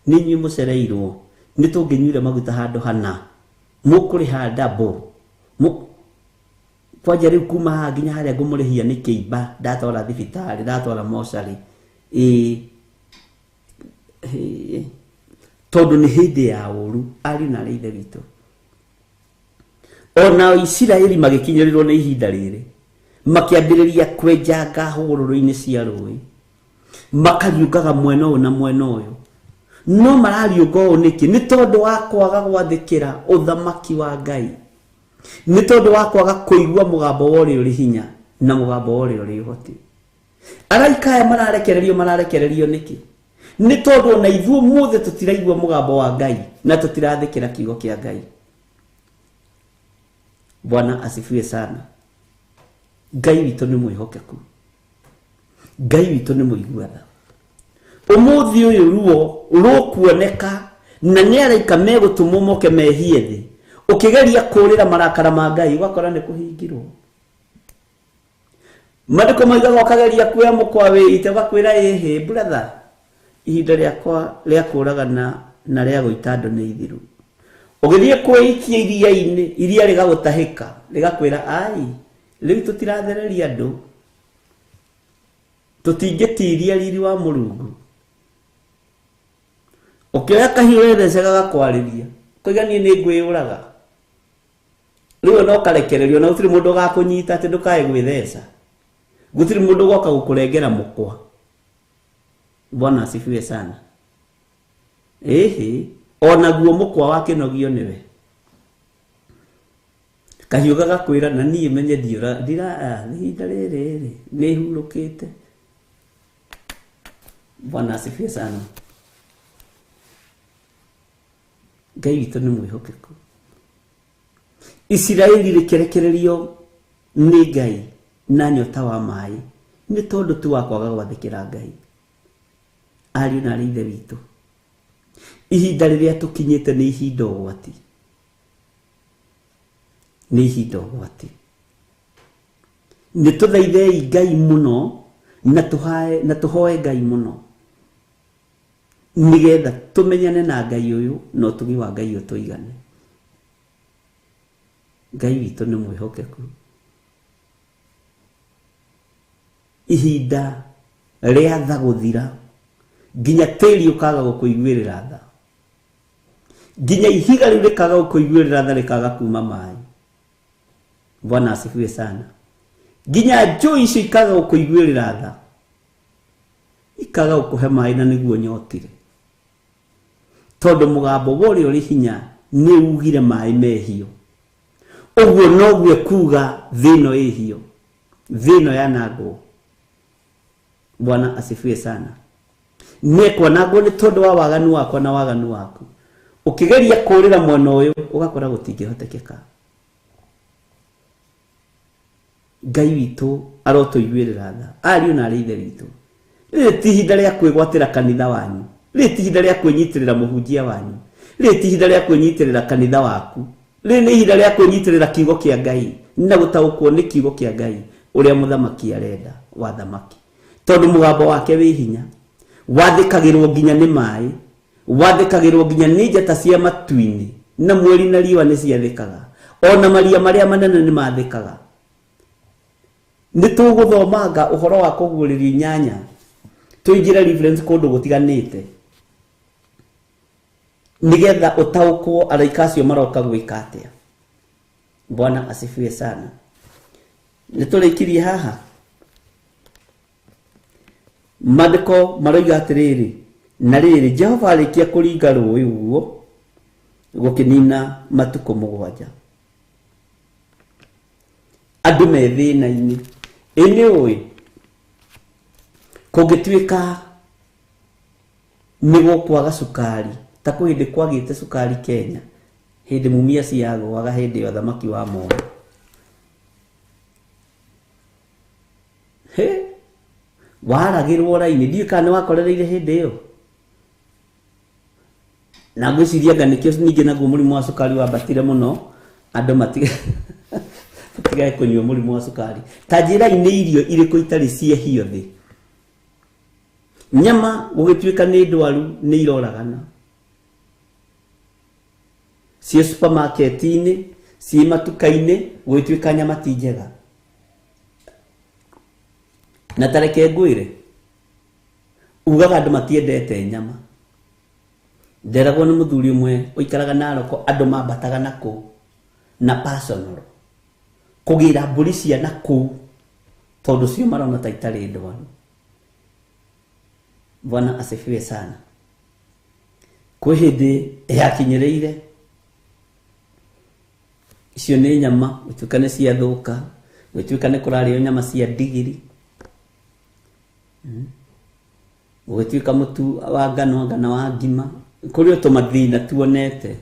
nĩ inyuĩ mũcereirwo, nĩ tũngĩnyuire maguta handũ hana, mũkũrĩha double. Kwanja rĩu kuma haha nginya harĩa ngũmũrĩhia nĩ kĩimba, ndatwara thibitarĩ, ndatwara mocarĩ. Ĩĩ, tondũ nĩ hĩndĩ ya ũru, ariũ na arĩ ithe witũ. Ona Isiraeli magĩkinyĩrĩrwo nĩ ihinda rĩrĩ, makĩambĩrĩria kwenjanga hũgũrũrũ-inĩ cia rũĩ, makariũngaga mwena ũyũ na mwena ũyũ. No marariũnga ũũ nĩkĩ? Nĩ tondũ wa kwaga gwathĩkĩra ũthamaki wa Ngai, nĩ tondũ wa kwaga kũigua mũgambo wa ũrĩa ũrĩ hinya na mũgambo wa ũrĩa ũrĩ ũhoti. Araika aya mararekererio, mararekererio nĩkĩ? Nĩ tondũ ona ithuĩ ũmũthĩ tũtiraigua mũgambo wa Ngai na tũtirathĩkĩra kiugo kĩa Ngai. Bwana asifiwe sana. Ngai witũ nĩ mwĩhokeku, Ngai witũ nĩ mũigua tha. Ũmũthĩ ũyũ ruo rũkuoneka na nĩ araika megũtũmwo moke mehie thĩ, ũkĩgeria kũũrĩra marakara ma Ngai ũgakora nĩ kũhingirwo. Maandĩko moigaga ũkageria kuoya mũkwa wĩite, ũgakwĩra ĩhĩ brother, ihinda rĩakwa rĩa kũũragana na rĩa gũita andũ nĩ ithiru. Ũgĩthiĩ kwĩikia iria-inĩ, iria rĩgagũtahĩka, rĩgakwĩra ai, rĩu tũtirathereria andũ, tũtingĩtiria riri wa Mũrungu. Ũkĩoya kahiũ wethece gagakwarĩria, ũkoiga niĩ nĩ ngwĩyũraga. Rĩu no karekererio na gũtirĩ mũndũ ũgakũnyita atĩ ndũkae gwĩtheca, gũtirĩ mũndũ ũgoka gũkũrengera mũkwa. Bwana asifiwe sana. Ĩhĩ, onaguo mũkwa wakĩnogio nĩwe. Kahiũ gagakwĩra na niĩ menye ndiũra, ndira, ihinda rĩrĩ rĩ, nĩ hurũkĩte. Bwana asifiwe sana. Ngai witũ nĩ mwĩhokeku. Isiraeli rĩkĩrekererio nĩ Ngai na nyota wa maĩ nĩ tondũ tu wa kwaga gwathĩkĩra Ngai. Ariũ na arĩ ithe witũ, ihinda rĩrĩa tũkinyĩte nĩ ihinda ũgwati, nĩ ihinda ũgwati. Nĩ tũthaithei Ngai mũno na tũhae, na tũhoe Ngai mũno nĩgetha tũmenyane na Ngai ũyũ na ũtugi wa Ngai ũtũigane. Ngai witũ nĩ mwĩhokeku. Ihinda rĩa tha gũthira, nginya tĩri ũkaga gũkũiguĩrĩra tha, nginya ihiga rĩu rĩkaga gũkũiguĩrĩra tha, rĩkaga kuma maĩ. Bwana asifiwe sana. Nginya njũĩ icio ikaga gũkũiguĩrĩra tha, ikaga gũkũhe maĩ na nĩguo nyotire, tondũ mũgambo wa ũrĩa ũrĩ hinya nĩ ugire maĩ mehio. Ũguo noguo kuga thĩ ĩno ĩhio, thĩ ĩno yanangwo. Bwana asifiwe sana. Nĩekwanangwo nĩ tondũ wa waganu wakwa na waganu waku. Ũkĩgeria kũũrĩra mwena ũyũ ũgakora gũtingĩhotekeka. Ngai witũ arotũiguĩrĩra tha, ariũ na arĩ ithe witũ. Rĩrĩ ti ihinda rĩa kwĩgwatĩra kanitha wanyu, rĩrĩ ti ihinda rĩa kwĩnyitĩrĩra mũhunjia wanyu, rĩrĩ ti ihinda rĩa kwĩnyitĩrĩra kanitha waku, rĩrĩ nĩ ihinda rĩa kwĩnyitĩrĩra kiugo kĩa Ngai na gũtaũkwo nĩ kiugo kĩa Ngai ũrĩa mũthamaki arenda wa thamaki, tondũ mũgambo wake wĩ hinya, wathĩkagĩrwo nginya nĩ maĩ, wathĩkagĩrwo nginya nĩ njata cia matu-inĩ, na mweri na riũa nĩ ciathĩkaga, ona maria marĩa manene nĩ mathĩkaga. Nĩ tũgũthomanga ũhoro wa kũguũrĩrio inyanya, tũingĩre reference kũndũ gũtiganĩte, nĩgetha ũtaũkwo araika acio maroka gwĩka atĩa. Bwana asifiwe sana. Nĩ tũrĩkirie haha. Maandĩko maroiga atĩrĩrĩ, na rĩrĩ Jehova arĩkia kũringa rũĩ ũguo gũkĩnina matukũ 7, andũ me thĩna-inĩ. Ĩ nĩ ũĩ kũngĩtuĩka Nĩ gũkwaga cukari ta kwĩ hĩndĩ kwagĩte cukari Kenya hĩndĩ Mumias yagũaga hĩndĩ ya ũthamaki wa Moi. He waragĩrwo raini, ndiũĩ kana nĩ wakorereire hĩndĩ ĩyo. Na ngwĩciria anga nĩkĩo ningĩ naguo mũrimũ wa cukari wambatire mũno, andũ matigage kũnyua mũrimũ wa cukari. Ta njĩrai nĩ irio irĩkũ itarĩ ciehio thĩ? Nyama gũgĩtuĩka nĩ ndwaru nĩ iroragana. Ciĩ supermarket-inĩ, ciĩ matuka-inĩ, gũgĩtuĩka nyama ti njega. Na ta reke ngwĩre, ugaga andũ matiendete nyama. Nderagwo nĩ mũthuri ũmwe ũikaraga Naroko, andũ mambataga na kũu na personal kũgĩra mbũri cia na kũu tondũ cio marona ta itarĩ ndwaru. Bwana asifiwe sana. Kwĩ hĩndĩ yakinyĩrĩire icio nĩ nyama gũtuĩka nĩ ciathũka, gũtuĩka nĩ kũrarĩo nyama cia ndigiri, gũgĩtuĩka mũtu wa ngano ngano wa ngima, kũrĩ o tũmathĩna tuonete.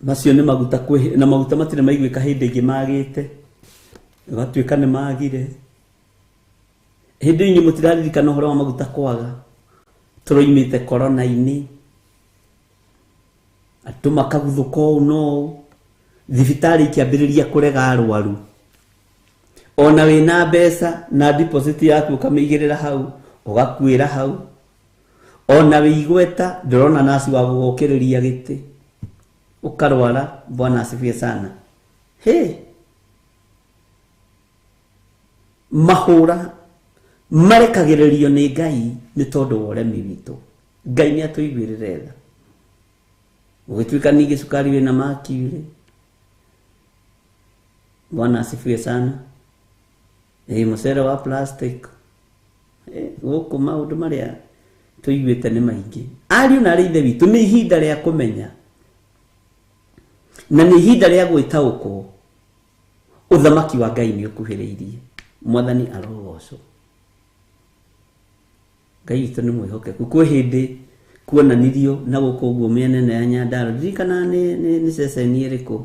Macio nĩ maguta kwĩ, na maguta matirĩ maiguĩka hĩndĩ ĩngĩ magĩte, gũgatuĩka nĩ magire. Hĩndĩ inyuĩ mũtiraririkana ũhoro wa maguta kwaga, tũroimĩte korona-inĩ, andũ makaguthũka ũũ na ũũ, thibitarĩ ikĩambĩrĩria kũrega arwaru. Ona wĩna mbeca na deposit yaku ũkamĩigĩrĩra hau, ũgakuĩra hau. Ona wĩ igweta ndũrona naci wa gũgũkĩrĩria gĩtĩ, ũkarwara. Bwana asifiwe sana. He mahũra marekagĩrĩrio nĩ Ngai nĩ tondũ wa ũremi witũ. Ngai nĩ atũiguĩrĩre tha. Ũgĩtuĩka ningĩ cukari wĩna mercury. Bwana asifiwe sana. Mũcere wa plastic. Gũkũ maũndũ marĩa tũiguĩte nĩ maingĩ. Ariũ na arĩ ithe witũ, nĩ ihinda rĩa kũmenya na nĩ ihinda rĩa gwĩtaũkwo ũthamaki wa Ngai nĩ ũkuhĩrĩirie. Mwathani arogocwo. Ngai witũ nĩ mwĩhokeku. Kwĩ hĩndĩ kuonanirio na gũkũ ũguo mĩena ĩno ya Nyandarua, ndirikana nĩ ceceni ĩrĩkũ,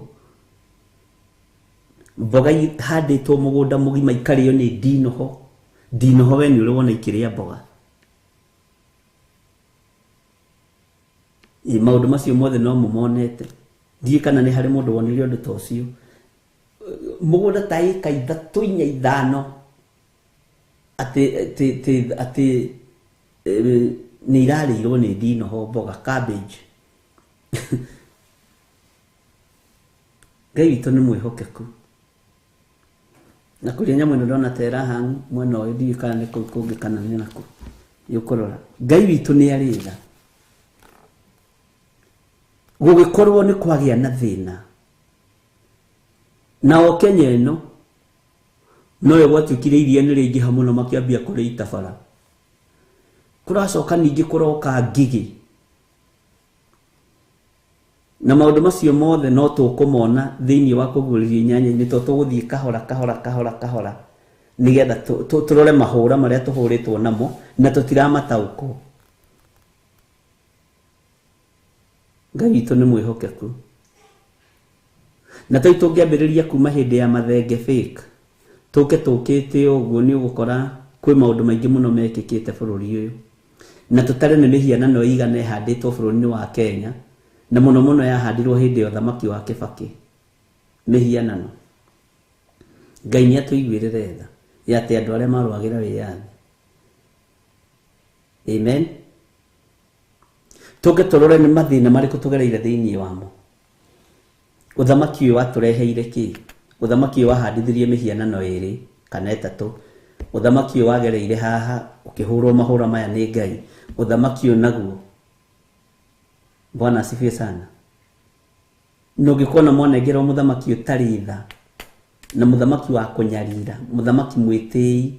mboga ihandĩtwo mũgũnda mũgima ikarĩo nĩ ndinoho. Ndinoho we nĩ ũrĩ wona ikĩrĩa mboga. Maũndũ macio mothe no mũmonete. Ndiũĩ kana nĩ harĩ mũndũ wonire ũndũ ta ũcio. Mũgũnda ta ĩka ithatũ inya ithano atĩ nĩ irarĩirwo nĩ ndinoho mboga, cabbage. Ngai witũ nĩ mwĩhokeku. Na kũrĩa nyamũ ĩno ndona ta ĩrahang mwena ũyũ, ndiũĩ kana nĩ kũu kũngĩ kana nĩ nakũ. Nĩ ũkũrora. Ngai witũ nĩ arĩ tha. Gũgĩkorwo nĩ kwagĩa na thĩna. Na o Kenya ĩno noyo gwatuĩkire iria nĩ rĩingĩha mũno makĩambia kũrĩita bara. Kũracoka ningĩ kũroka ngigĩ. Na maũndũ macio mothe no tũkũmona thĩinĩ wa kũguũrĩrio inyanya-inĩ, tondũ tũgũthiĩ kahora kahora kahora kahora nĩgetha tũrore mahũra marĩa tũhũrĩtwo namo na tũtiramataũkwo. Ngai witũ nĩ mwĩhokeku. Na tũi tũngĩambĩrĩria kuma hĩndĩ ya mathenge fake, tũke tũkĩte ũguo nĩ ũgũkora kwĩ maũndũ maingĩ mũno mekĩkĩte bũrũri ũyũ. Na tũtare nĩ mĩhianano ĩigana ĩhandĩtwo bũrũri-inĩ wa Kenya, na mũno mũno yahandirwo hĩndĩ ya ũthamaki wa Kibaki. Mĩhianano. Ngai nĩ atũiguĩrĩre tha ya atĩ andũ arĩa marũagĩra wĩyathi. Amen. Tũke tũrore nĩ mathĩna marĩkũ tũgereire thĩinĩ wamo. Ũthamaki ũyũ watũreheire kĩ? Ũthamaki ũyũ wahandithirie mĩhianano ĩrĩ kana ĩtatũ. Ũthamaki ũyũ wagereire haha ũkĩhũrwo mahũra maya nĩ Ngai. Ũthamaki ũyũ naguo, Bwana asifiwe sana. Na ũngĩkona mwanengerwo mũthamaki ũtarĩ tha, na mũthamaki wa kũnyarira, mũthamaki mwĩtĩi,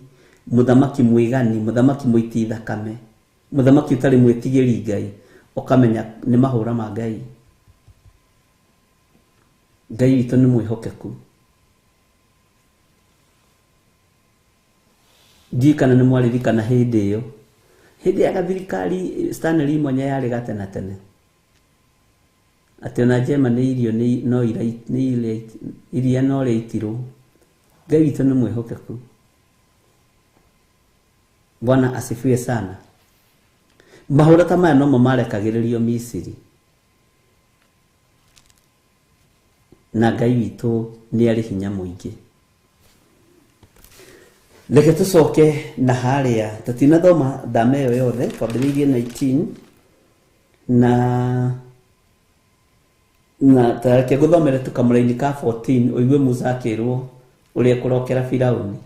mũthamaki mwĩgani, mũthamaki mũiti thakame, mũthamaki ũtarĩ mwĩtigĩri Ngai, ũkamenya nĩ mahũra ma Ngai. Ngai witũ nĩ mwĩhokeku. Ndiũĩ kana nĩ mwaririkana hĩndĩ ĩyo Hĩndĩ ya gathirikari Stanley Mwanya yarĩ gatene tene. Atĩ ona njema nĩ irio no iria no rĩitirwo. Ngai witũ nĩ mwĩhokeku. Bwana asifiwe sana. Mahũra ta maya nomo marekagĩrĩrio Misiri. Na Ngai witũ nĩ arĩ hinya mũingĩ. Reke tũcoke na harĩa tũtinathoma thama ĩyo yothe, twambĩrĩirie 19 na tareke ngũthomere tu kamũraini ka 14 ũigue Musa akĩrwo ũrĩa kũrokera Firauni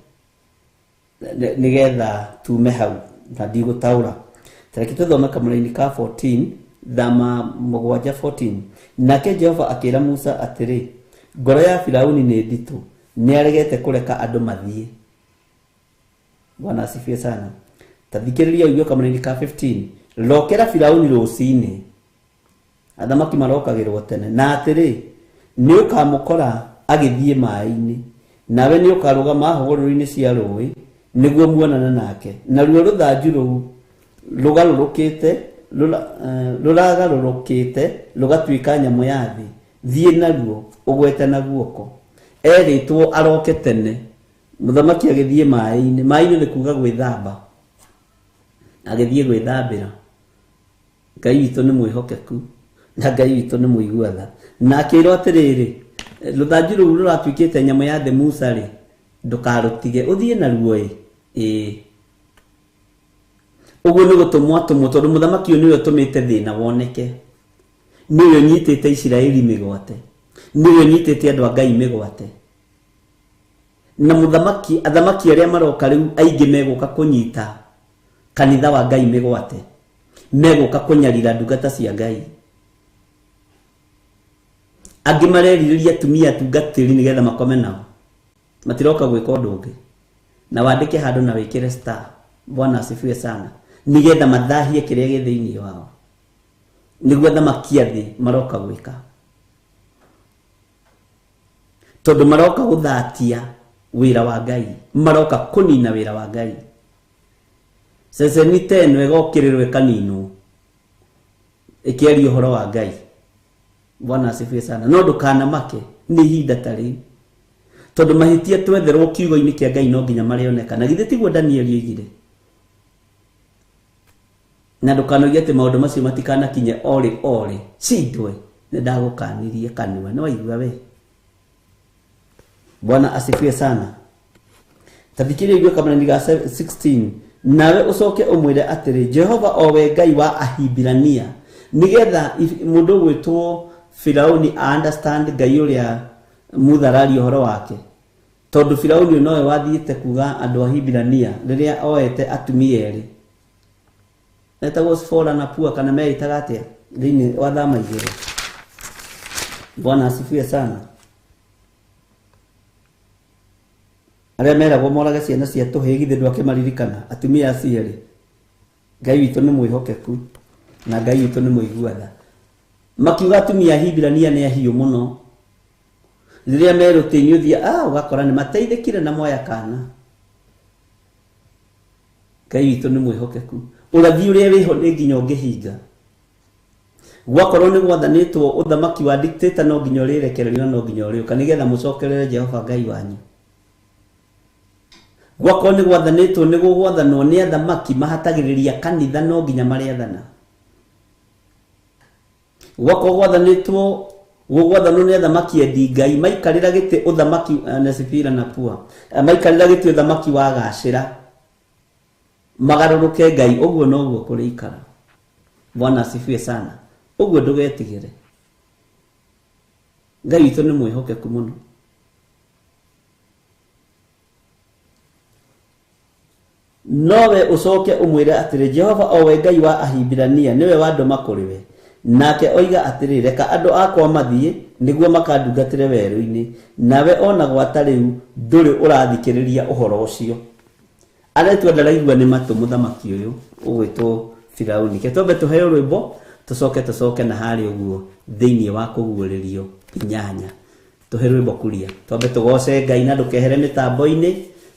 nĩgetha tume hau na ndigũtaũra. Tareke tũthome kamũraini ka 14 thama 7 14. Nake Jehova akĩra Musa atĩrĩ, ngoro ya Firauni nĩ nditũ, nĩaregete kũreka andũ mathiĩ. Bwana asifiwe sana. Tathikĩrĩria ũigue kamũraini ka 15. Rokera Firauni rũcinĩ. Athamaki marokagĩrwo tene. Na atĩrĩ, nĩũkamũkora agĩthiĩ maĩ-inĩ, nawe nĩũkarũgama hũgũrũrũ-inĩ cia rũĩ nĩguo muonane nake. Naruo rũthanju rũu rũgarũrũkĩte rũragarũrũkĩte rũgatuĩka nyamũ ya thĩ. Thiĩ naruo ũgwete na guoko. Erĩtwo aroke tene. Mũthamaki agĩthiĩ maĩ-inĩ. Maĩ-inĩ nĩ kuga gwĩthamba. Agĩthiĩ gwĩthambĩra. Ngai witũ nĩ mwĩhokeku na Ngai witũ nĩ mũigua tha. Na akĩrwo atĩrĩrĩ, rũthanju rũu rũratuĩkĩte nyamũ ya thĩ Musa rĩ, ndũkarũtige ũthiĩ naruo ĩ. Ĩĩ. Ũguo nĩ gũtũmwo atũmwo tondũ mũthamaki ũyũ nĩwe ũtũmĩte thĩna woneke. Nĩwe ũnyitĩte Isiraeli mĩgwate. Nĩwe ũnyitĩte andũ a Ngai mĩgwate. Na mũthamaki, athamaki arĩa maroka rĩu aingĩ megũka kũnyita kanitha wa Ngai mĩgwate. Megũka kũnyarira ndungata cia Ngai. Angĩ marerirĩria atumia atungatĩri nĩgetha makome nao. Matiroka gwĩka ũndũ ũngĩ. Na wandĩke handũ na wĩkĩre star. Bwana asifiwe sana. Nĩgetha mathahie kĩrĩa gĩ thĩinĩ wao. Nĩguo athamaki a thĩ maroka gwĩka. Tondũ maroka gũthatia wĩra wa Ngai. Maroka kũnina wĩra wa Ngai. Ceceni ta ĩno ĩgokĩrĩrwo ĩkaninwo. Ĩkĩaria ũhoro wa Ngai. Bwana asifiwe sana. No ndũkanamake nĩ ihinda ta rĩu. Tondũ mahĩtia twetherwo kiugo-inĩ kĩa Ngai no nginya marĩoneka. Na githĩ tiguo Danieli oigire? Na ndũkanoige atĩ maũndũ macio matikanakinye orĩ orĩ. Cindwe nĩ ndagũkanirie kanua. Nĩ waigua we? Bwana asifiwe sana. Tathikĩrĩria ũigue kamũraini ga 16. Nawe ũcoke ũmwĩre atĩrĩ, Jehova o we Ngai wa Ahibirania, nĩgetha mũndũ ũgwĩtwo Firauni a understand Ngai ũrĩa mũthararia ũhoro wake. Tondũ Firauni ũyũ nowe wathiĩte kuga andũ a Hibirania rĩrĩa oete atumia erĩ. Etagwo Sifora na Pua kana meĩtaga atĩa thĩinĩ wa thama igĩrĩ. Bwana asifiwe sana. Arĩa meragwo morage ciana cia tũhĩĩ githĩ ndwakĩmaririkana atumia acio erĩ. Ngai witũ nĩ mwĩhokeku na Ngai witũ nĩ mũigua tha. Makiuga atumia a Hibirania nĩ ahiũ mũno. Rĩrĩa merũtĩ-inĩ ũthiĩ, ũgakora nĩ mateithĩkire na moya kana. Ngai witũ nĩ mwĩhokeku. Ũrathi ũrĩa wĩho nĩ nginya ũngĩhinga. Gwakorwo nĩ gwathanĩtwo ũthamaki wa dictator no nginya ũrĩrekererio no nginya ũrĩũka nĩgetha mũcokerere Jehova Ngai wanyu. Gwakorwo nĩ gwathanĩtwo nĩ gũgwathanwo nĩ athamaki mahatagĩrĩria kanitha no nginya marĩathana. Gwakorwo gwathanĩtwo gũgwathanwo nĩ athamaki endi Ngai maikarĩra gĩtĩ ũthamaki na Sifira na Pua. Maikarĩra gĩtĩ ũthamaki wagacĩra. Magarũrũke Ngai ũguo noguo kũrĩikara. Bwana asifiwe sana. Ũguo ndũgetigĩre. Ngai witũ nĩ mwĩhokeku mũno. Nowe ũcoke ũmwĩre atĩrĩ, Jehova o we Ngai wa Ahibirania nĩwe wandũma kũrĩ we. Nake oiga atĩrĩ, reka andũ akwa mathiĩ nĩguo makandungatĩre werũ-inĩ. Nawe ona gwata rĩu ndũrĩ ũrathikĩrĩria ũhoro ũcio. Aretua ndaraigua nĩ matũ mũthamaki ũyũ ũgwĩtwo Firauni. Ke twambe tũheo rwĩmbo tũcoke tũcoke na harĩa ũguo thĩinĩ wa kũguũrĩrio 8. Tũhe rwĩmbo kuria. Twambe tũgoce Ngai na ndũkehere mĩtambo-inĩ.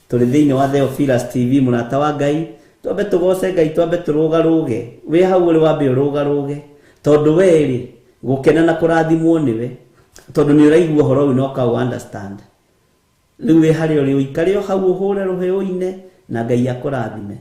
Tũrĩ thĩinĩ wa Theophilus TV mũrata wa Ngai. Twambe tũgoce Ngai, twambe tũrũgarũge. Wĩ hau ũrĩ wambe ũrũgarũge, tondũ we rĩ gũkena na kũrathimwo nĩwe, tondũ nĩ ũraigua ũhoro ũyũ na ũkaũ understand. Rĩu wĩ harĩa ũrĩ ũikare o hau ũhũre rũhĩ ũine na Ngai akũrathime.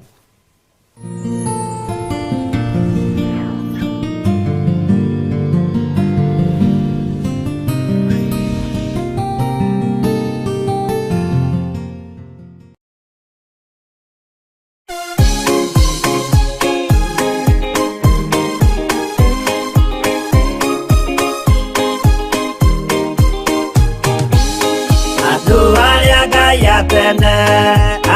Andũ arĩa Ngai a tene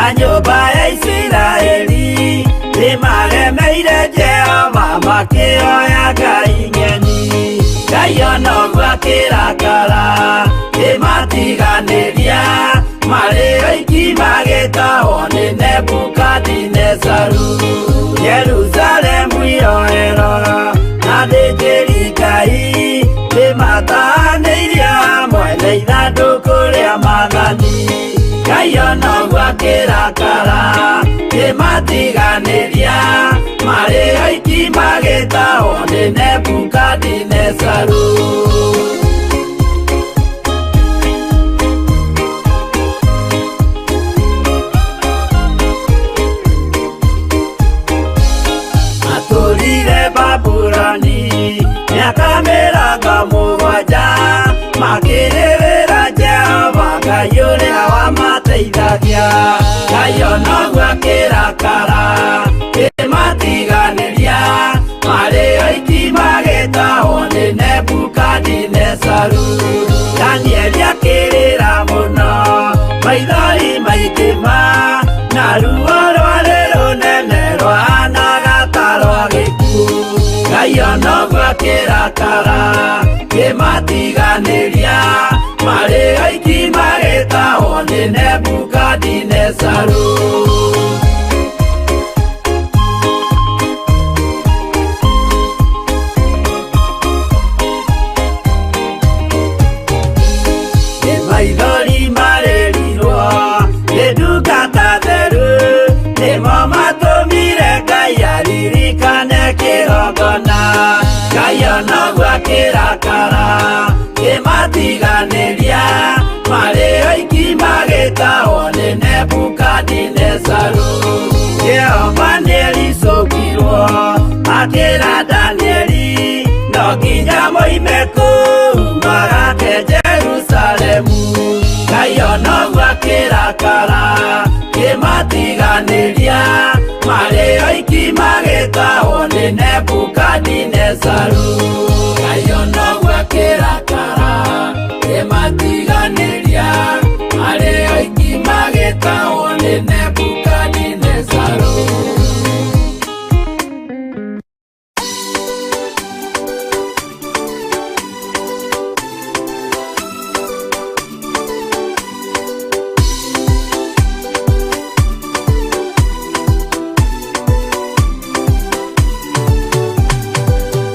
a nyũmba ya Isiraeli nĩmaremeire Jehova makĩoya ngai ng'eni. Ngai ona ũguo akĩrakara kĩmatiganĩria marĩ oiki magĩtahwo nĩ Nebukadinezaru. Jerusalemu iroero na thĩnjĩri Ngai nĩmatahanĩirio hamwe na ithandũkũ rĩa maathani. Ngai ona ũguo akĩrakara kĩmatiganĩria marĩ oiki magĩtahwo nĩ Nebukadinezaru. Matũrire Babuloni mĩaka mĩrongo mũgwanja makĩrĩrĩra Jehova Ngai ũrĩa wamateithagia. Ngai ona ũguo akĩrakara kĩmatiganĩria marĩ oiki magĩtahwo nĩ Nebukadinezaru. Danieli akĩrĩra mũno maithori maingĩ ma na ruo rwarĩ rũnene rwahanaga ta rwa gĩkuũ. Ngai ona ũguo akĩrakara kĩmatiganĩria marĩ oiki magĩtahwo nĩ Nebukadinezaru. Nĩ maithori marĩrirwo nĩ ndungata theru nĩmo matũmire Ngai aririkane kĩgongona. Ngai ona ũguo akĩrakara kĩmatiganĩria marĩ oiki magĩtahwo nĩ Nebukadinezaru. Jehova nĩericũkirwo akĩra Danieli no nginya moime kũu magake Jerusalemu. Ngai ona ũguo akĩrakara kĩmatiganĩria marĩ oiki magĩtahwo nĩ Nebukadinezaru. Ngai ona ũguo akĩrakara kĩmatiganĩria marĩ oiki magĩtahwo nĩ Nebukadinezaru.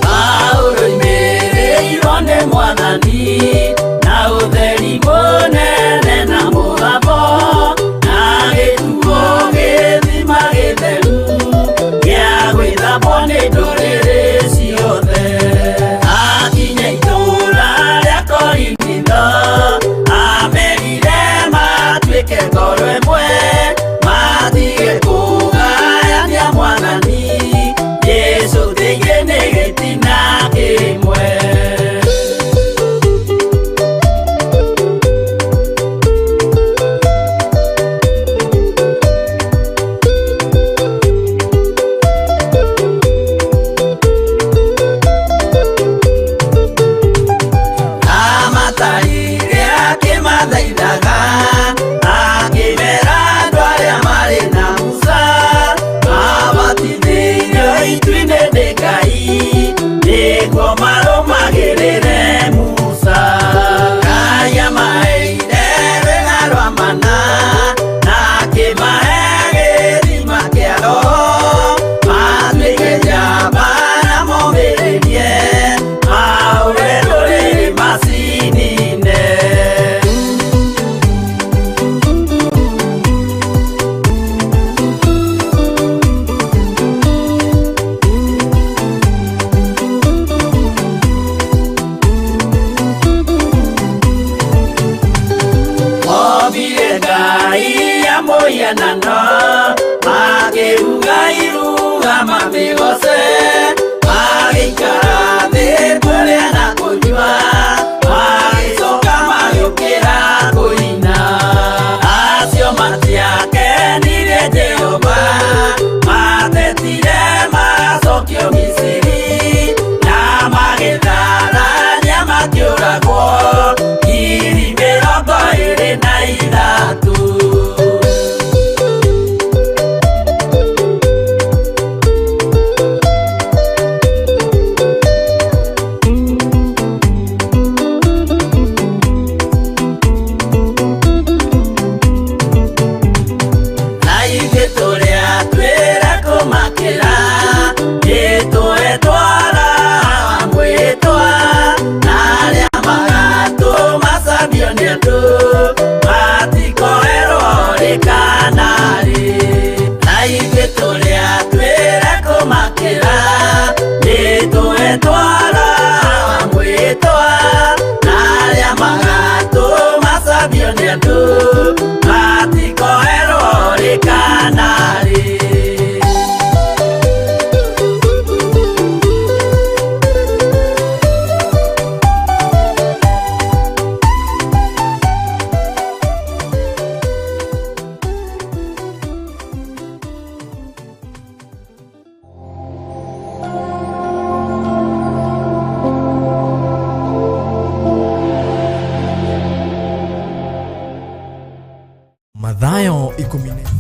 Paulo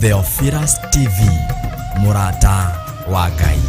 Theophilus TV, mũrata wa Ngai.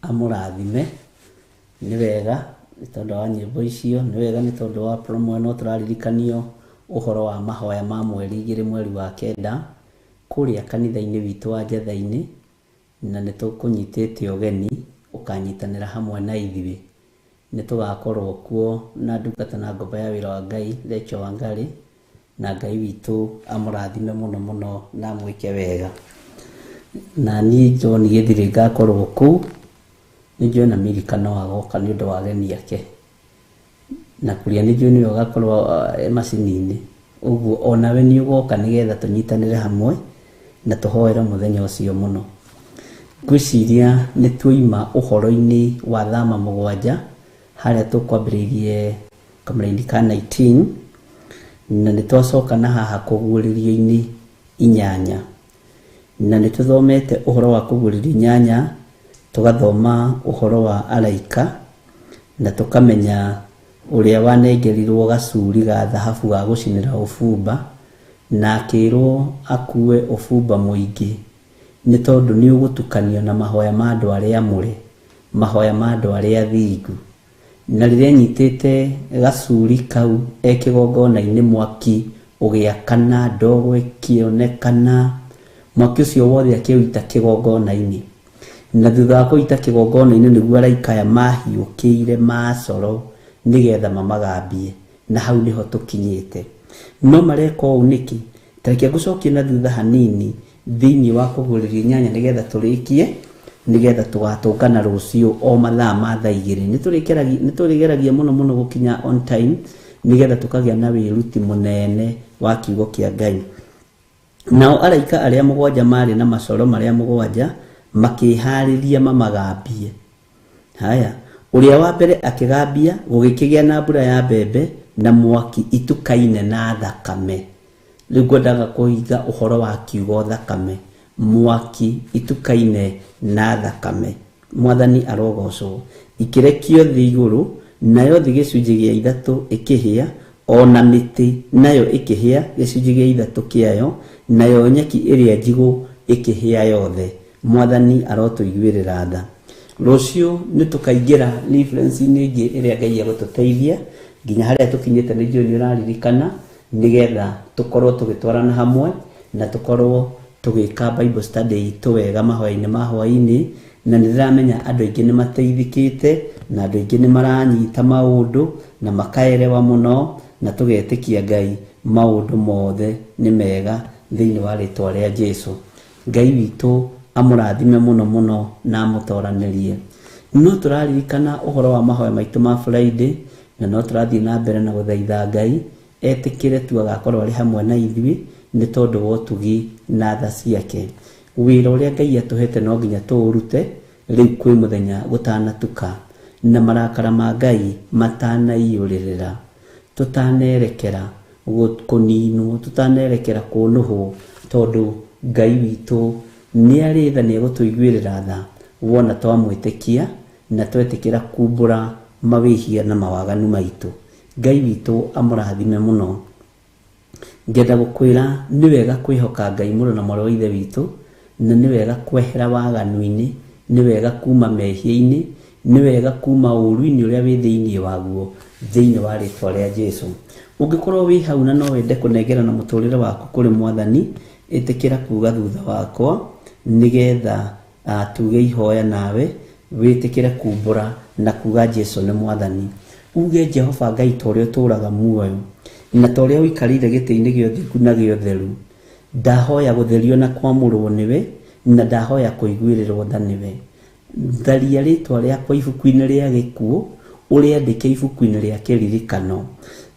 Amũrathime. Nĩ wega nĩ tondũ wa nyĩmbo icio, nĩ wega nĩ tondũ wa promo ĩno tũraririkanio ũhoro wa mahoya ma mweri 2 mweri wa 9 kũrĩa kanitha-inĩ witũ wa Njetha-inĩ, na nĩ tũkũnyitĩte ũgeni ũkanyitanĩra hamwe na ithuĩ. Nĩ tũgakorwo kuo na ndungata na ngombo ya wĩra wa Ngai, Rachel Wangari, na Ngai witũ amũrathime mũno mũno na amwĩke wega. Na niĩ John Gĩthirĩ ngakorwo kũu, nĩ njũĩ na Milika no agoka nĩ ũndũ wa ageni ake, na kũrĩa nĩ njũĩ nĩwe ũgakorwo e macini-inĩ, ũguo onawe nĩ ũgoka nĩgetha tũnyitanĩre hamwe na tũhoere mũthenya ũcio mũno. Ngwĩciria nĩ tuoima ũhoro-inĩ wa thama 7 harĩa tũkwambĩrĩirie kamũraini ka 19, na nĩ twacoka na haha kũguũrĩrio-inĩ 8, na nĩ tũthomete ũhoro wa kũguũrĩrio 8, tũgathoma ũhoro wa araika, na tũkamenya ũrĩa wanengerirwo gacuri ga thahabu ga gũcinĩra ũbumba, na akĩrwo akue ũbumba mũingĩ nĩ tondũ nĩ ũgũtukanio na mahoya ma andũ arĩa amũre, mahoya ma andũ arĩa athingu. Na rĩrĩa anyitĩte gacuri kau e kĩgongona-inĩ, mwaki ũgĩakana, ndogo ĩkĩonekana, mwaki ũcio wothe akĩũita kĩgongona-inĩ. Na thutha wa kũita kĩgongona-inĩ nĩguo araika aya mahiũkĩire macoro nĩgetha mamagambie, na hau nĩho tũkinyĩte. No mareka ũũ nĩkĩ? Ta reke ngũcokie na thutha hanini thĩinĩ wa kũguũrĩrio 8 nĩgetha tũrĩkie, nĩgetha tũgatũngana rũciũ o mathaa ma thaa 2. Nĩ tũrĩgeragia mũno mũno gũkinya on time nĩgetha tũkagĩa na wĩruti mũnene wa kiugo kĩa Ngai. Nao araika arĩa 7 marĩ na macoro marĩa 7 makĩharĩria mamagambie. Haya, ũrĩa wa mbere akĩgambia, gũgĩkĩgĩa na mbura ya mbembe na mwaki itukaine na thakame. Rĩu ngwendaga kũhinga ũhoro wa kiugo thakame, mwaki itukaine na thakame. Mwathani arogocwo. Ikĩrekio thĩ igũrũ, nayo thĩ gĩcunjĩ gĩa 3 ĩkĩhĩa, ona mĩtĩ nayo ĩkĩhĩa gĩcunjĩ gĩa 3 kĩayo, nayo nyeki ĩrĩa njigũ ĩkĩhĩa yothe. Mwathani arotũiguĩrĩra tha. Rũciũ nĩ tũkaingĩra reference-inĩ ĩngĩ ĩrĩa Ngai egũtũteithia nginya harĩa tũkinyĩte, nĩ njũĩ nĩ ũraririkana, nĩgetha tũkorwo tũgĩtwarana hamwe na tũkorwo tũgĩka Bible study itũ wega mahoya-inĩ ma hwaĩ-inĩ. Na nĩ ndĩramenya andũ aingĩ nĩ mateithĩkĩte, na andũ aingĩ nĩ maranyita maũndũ na makaerewa mũno, na tũgetĩkia Ngai maũndũ mothe nĩ mega thĩinĩ wa rĩtwa rĩa Jesũ. Ngai witũ amũrathime mũno mũno na amũtoranĩrie. No tũraririkana ũhoro wa mahoya maitũ ma Friday, na no tũrathiĩ na mbere na gũthaitha Ngai etĩkĩre tu agakorwo arĩ hamwe na ithuĩ nĩ tondũ wa ũtugi na tha ciake. Wĩra ũrĩa Ngai atũhete no nginya tũũrute rĩu kwĩ mũthenya gũtanatuka, na marakara ma Ngai matanaiyũrĩrĩra, tũtanerekera kũninwo, tũtanerekera kũnũhwo, tondũ Ngai witũ nĩ arĩ tha, nĩ egũtũiguĩrĩra tha wona twamwĩtĩkia na twetĩkĩra kumbũra mawĩhia na mawaganu maitũ. Ngai witũ amũrathime mũno. Ngenda gũkwĩra nĩ wega kwĩhoka Ngai mũrũ na mwarĩ wa Ithe witũ, na nĩ wega kwehera waganu-inĩ, nĩ wega kuma mehia-inĩ, nĩ wega kuma ũũru-inĩ ũrĩa wĩ thĩinĩ waguo, thĩinĩ wa rĩtwa rĩa Jesũ. Ũngĩkorwo wĩ hau na no wende kũnengerana mũtũrĩre waku kũrĩ Mwathani, ĩtĩkĩra kuga thutha wakwa, nĩgetha tuge ihoya nawe, wĩtĩkĩre kumbũra na kuga Jesũ nĩ Mwathani. Uge Jehova Ngai ta ũrĩa ũtũũraga muoyo, na ta ũrĩa ũikarĩire gĩtĩ-inĩ gĩa ũthingu na gĩa ũtheru, ndahoya gũtherio na kwamũrwo nĩwe, na ndahoya kũiguĩrĩrwo tha nĩwe. Tharia rĩtwa rĩakwa ibuku-inĩ rĩa gĩkuũ, ũrĩandĩke ibuku-inĩ rĩa kĩririkano.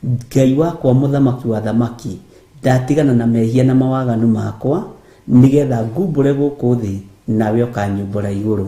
Ngai wakwa mũthamaki wa thamaki, ndatigana na mehia na mawaganu makwa, nĩgetha ngumbũre gũkũ thĩ, nawe ũkanyumbũra igũrũ.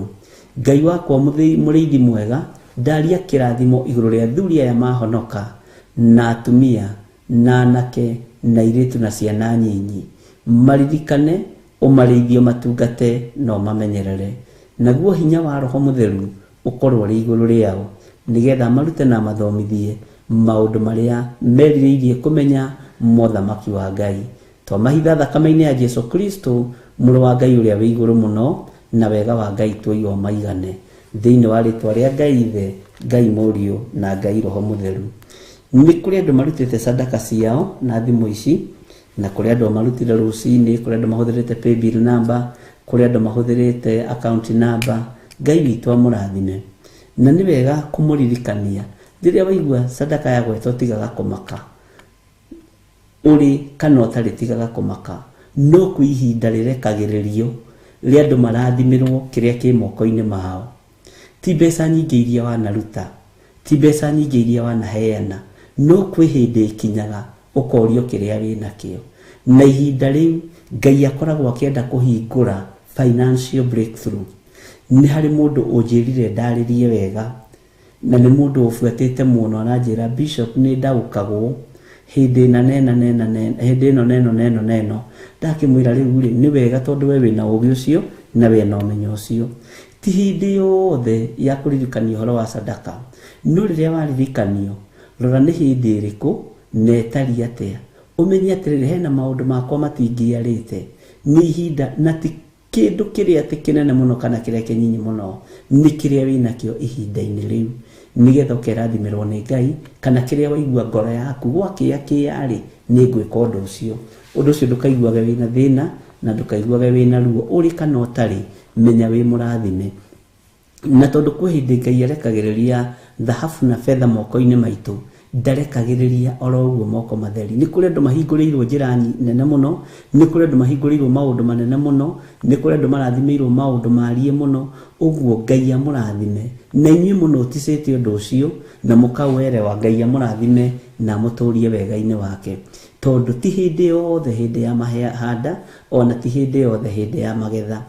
Ngai wakwa mũrĩithi mwega, ndaria kĩrathimo igũrũ rĩa athuri aya mahonoka, na atumia, na anake, na airĩtu na ciana nyinyi. Maririkane, ũmarĩithie, ũmatungate na ũmamenyerere. Naguo hinya wa Roho Mũtheru ũkorwo ũrĩ igũrũ rĩao, nĩgetha marute na mathomithie maũndũ marĩa merirĩirie kũmenya mothamaki wa Ngai. Twamahitha thakame-inĩ ya Jesu Kristo, mũrũ wa Ngai ũrĩa wĩ igũrũ mũno, na wega wa Ngai tũigwo maigane. Thĩinĩ wa rĩtwa rĩa Ngai Ithe, Ngai Mũriũ na Ngai Roho Mũtheru. Nĩ kũrĩ andũ marutĩte sadaka ciao na thimũ ici, na kũrĩ andũ marutire rũcinĩ, kũrĩ andũ mahũthĩrĩte paybill number, kũrĩ andũ mahũthĩrĩte account number. Ngai witũ amũrathime. Na nĩ wega kũmũririkania rĩrĩa waigua sadaka ya gwetwo tigaga kũmaka, ũrĩ kana ũtarĩ tigaga kũmaka, no kwĩ ihinda rĩrekagĩrĩrio rĩa andũ marathimĩrwo kĩrĩa kĩ moko-inĩ mao. Ti mbeca nyingĩ iria wanaruta, ti mbeca nyingĩ iria wanaheana, no kwĩ hĩndĩ ĩkinyaga ũkorio kĩrĩa wĩnakĩo. Na ihinda rĩu Ngai akoragwo akĩenda kũhingũra financial breakthrough. Nĩ harĩ mũndũ ũnjĩrire ndarĩrie wega, na nĩ mũndũ ũbuatĩte mũno, aranjĩra Bishop nĩ ndaũkagwo hĩndĩ ĩna nena nena nena, hĩndĩ ĩno neno neno neno. Ndakĩmwĩra rĩu rĩ, nĩ wega tondũ we wĩna ũgĩ ũcio na wĩna ũmenyo ũcio. Ti hĩndĩ yothe ya kũririkania ũhoro wa sadaka, no rĩrĩa waririkanio, rora nĩ hĩndĩ ĩrĩkũ na ĩtariĩ atĩa, ũmenye atĩrĩrĩ, hena maũndũ makwa matingĩarĩte, nĩ ihinda na ti kĩndũ kĩrĩa atĩ kĩnene mũno kana kĩrĩa kĩnyinyi mũno, nĩ kĩrĩa wĩnakĩo ihinda-inĩ rĩu, nĩgetha ũkerathimĩrwo nĩ Ngai, kana kĩrĩa waigua ngoro yaku gwakĩa kĩa-rĩ, nĩ ngwĩka ũndũ ũcio. Ũndũ ũcio ndũkaiguage wĩna thĩna na ndũkaiguage wĩna ruo, ũrĩ kana ũtarĩ, menya wĩ mũrathime. Na tondũ kwĩ hĩndĩ Ngai arekagĩrĩria thahabu na betha moko-inĩ maitũ, ndarekagĩrĩria oro ũguo moko matheri. Nĩ kũrĩ andũ mahingũrĩirwo njĩra nene mũno, nĩ kũrĩ andũ mahingũrĩirwo maũndũ manene mũno, nĩ kũrĩ andũ marathimĩirwo maũndũ marie mũno. Ũguo Ngai amũrathime, na inyuĩ mũno ũticĩte ũndũ ũcio na mũkawerewa, Ngai amũrathime na amũtũrie wega-inĩ wake. Tondũ ti hĩndĩ yothe hĩndĩ ya mahanda, ona ti hĩndĩ yothe hĩndĩ ya magetha.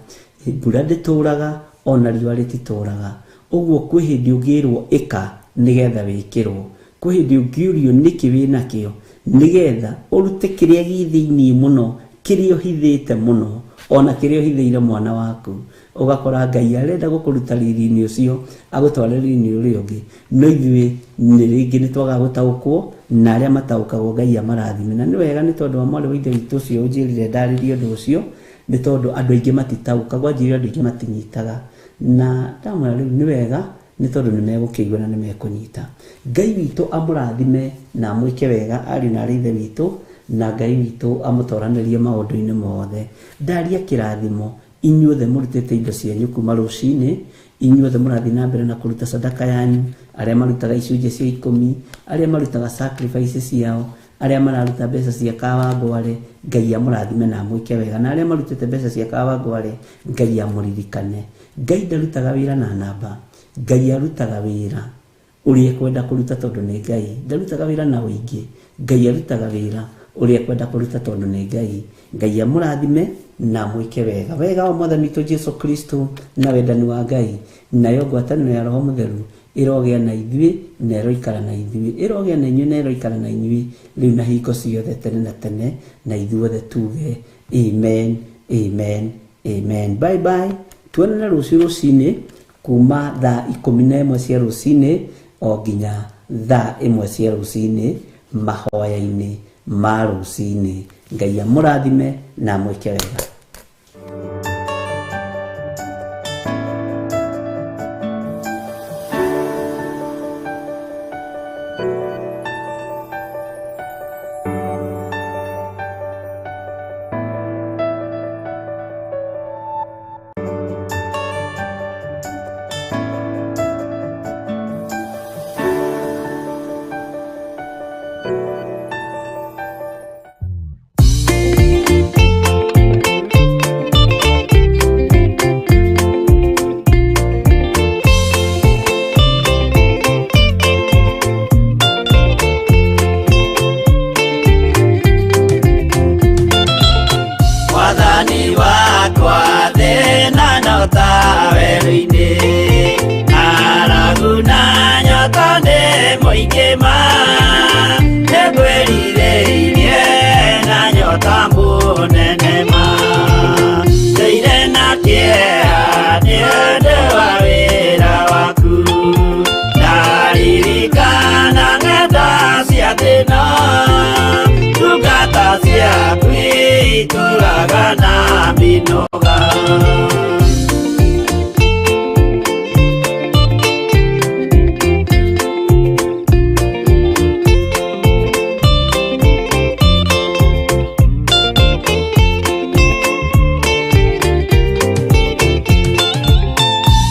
Mbura ndĩtũraga, ona riũa rĩtitũraga. Ũguo kwĩ hĩndĩ ũngĩrwo ĩka nĩgetha wĩkĩrwo, kwĩ hĩndĩ ũngĩũrio nĩkĩ wĩnakĩo nĩgetha ũrute kĩrĩa gĩ thĩinĩ mũno, kĩrĩa ũhithĩte mũno, ona kĩrĩa ũhithĩire mwana waku. Ũgakora Ngai arenda gũkũruta riri-inĩ ũcio agũtware riri-inĩ ũrĩa ũngĩ, no ithuĩ nĩ rĩngĩ nĩ twagaga gũtaũkwo, na arĩa mataũkagwo Ngai amarathime. Na nĩ wega nĩ tondũ wa mwarĩ wa Ithe witũ ũcio ũnjĩrire ndarĩrie ũndũ ũcio, nĩ tondũ andũ aingĩ matitaũkagwo, anjĩrire andũ aingĩ matinyitaga, na ndamwĩra rĩu nĩ wega nĩ tondũ nĩ megũkĩigua na nĩ mekũnyita. Ngai witũ amũrathime na amwĩke wega ariũ na arĩ Ithe witũ, na Ngai witũ amũtoranĩrie maũndũ-inĩ mothe. Ndaria kĩrathimo inyuothe mũrutĩte indo cianyu kuma rũcinĩ, inyuothe mũrathiĩ na mbere na kũruta sadaka yanyu, arĩa marutaga icunjĩ cia ikũmi, arĩa marutaga sacrifice ciao, arĩa mararuta mbeca cia Kawangware, Ngai amũrathime na amwĩke wega, na arĩa marutĩte mbeca cia Kawangware, Ngai amũririkane. Ngai ndarutaga wĩra na namba, Ngai arutaga wĩra ũrĩa ekwenda kũruta tondũ nĩ Ngai. Ndarutaga wĩra na ũingĩ, Ngai arutaga wĩra ũrĩa ekwenda kũruta tondũ nĩ Ngai. Ngai amũrathime na amwĩke wega. Wega wa Mwathani witũ Jesu Kristo na wendani wa Ngai, nayo ngwatanĩro ya Roho Mũtheru ĩrogĩa na ithuĩ na ĩroikara na ithuĩ, ĩrogĩa na inyuĩ na ĩroikara na inyuĩ rĩu na hingo ciothe tene na tene, na ithuothe tuge amen, amen, amen. Bye bye. Tuonane rũciũ rũcinĩ kuma thaa 11 cia rũcinĩ o nginya thaa 1 cia rũcinĩ mahoya-inĩ ma rũcinĩ. Ngai amũrathime na amwĩke wega. Mũingĩ ma nĩngwĩrirĩirie na nyota mũnene ma ndĩire na kĩeha nĩ ũndũ wa wĩra waku ndaririkana ng'enda cia thĩna ndungata ciaku itũraga na mĩnoga.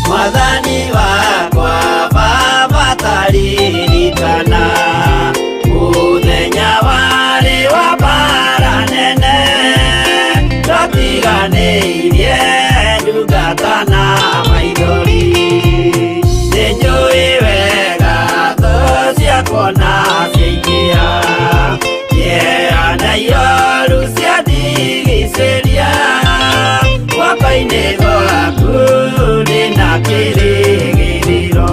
Mwathani wakwa Baba taririkana mũthenya warĩ wa mbara nene twatiganĩirie ndungata na maithori nĩnjũĩ wega thũ ciakwa na ciaingĩha kĩeha na ioru ciandigicĩria guoko-inĩ gwaku ndĩna kĩrĩgĩrĩro.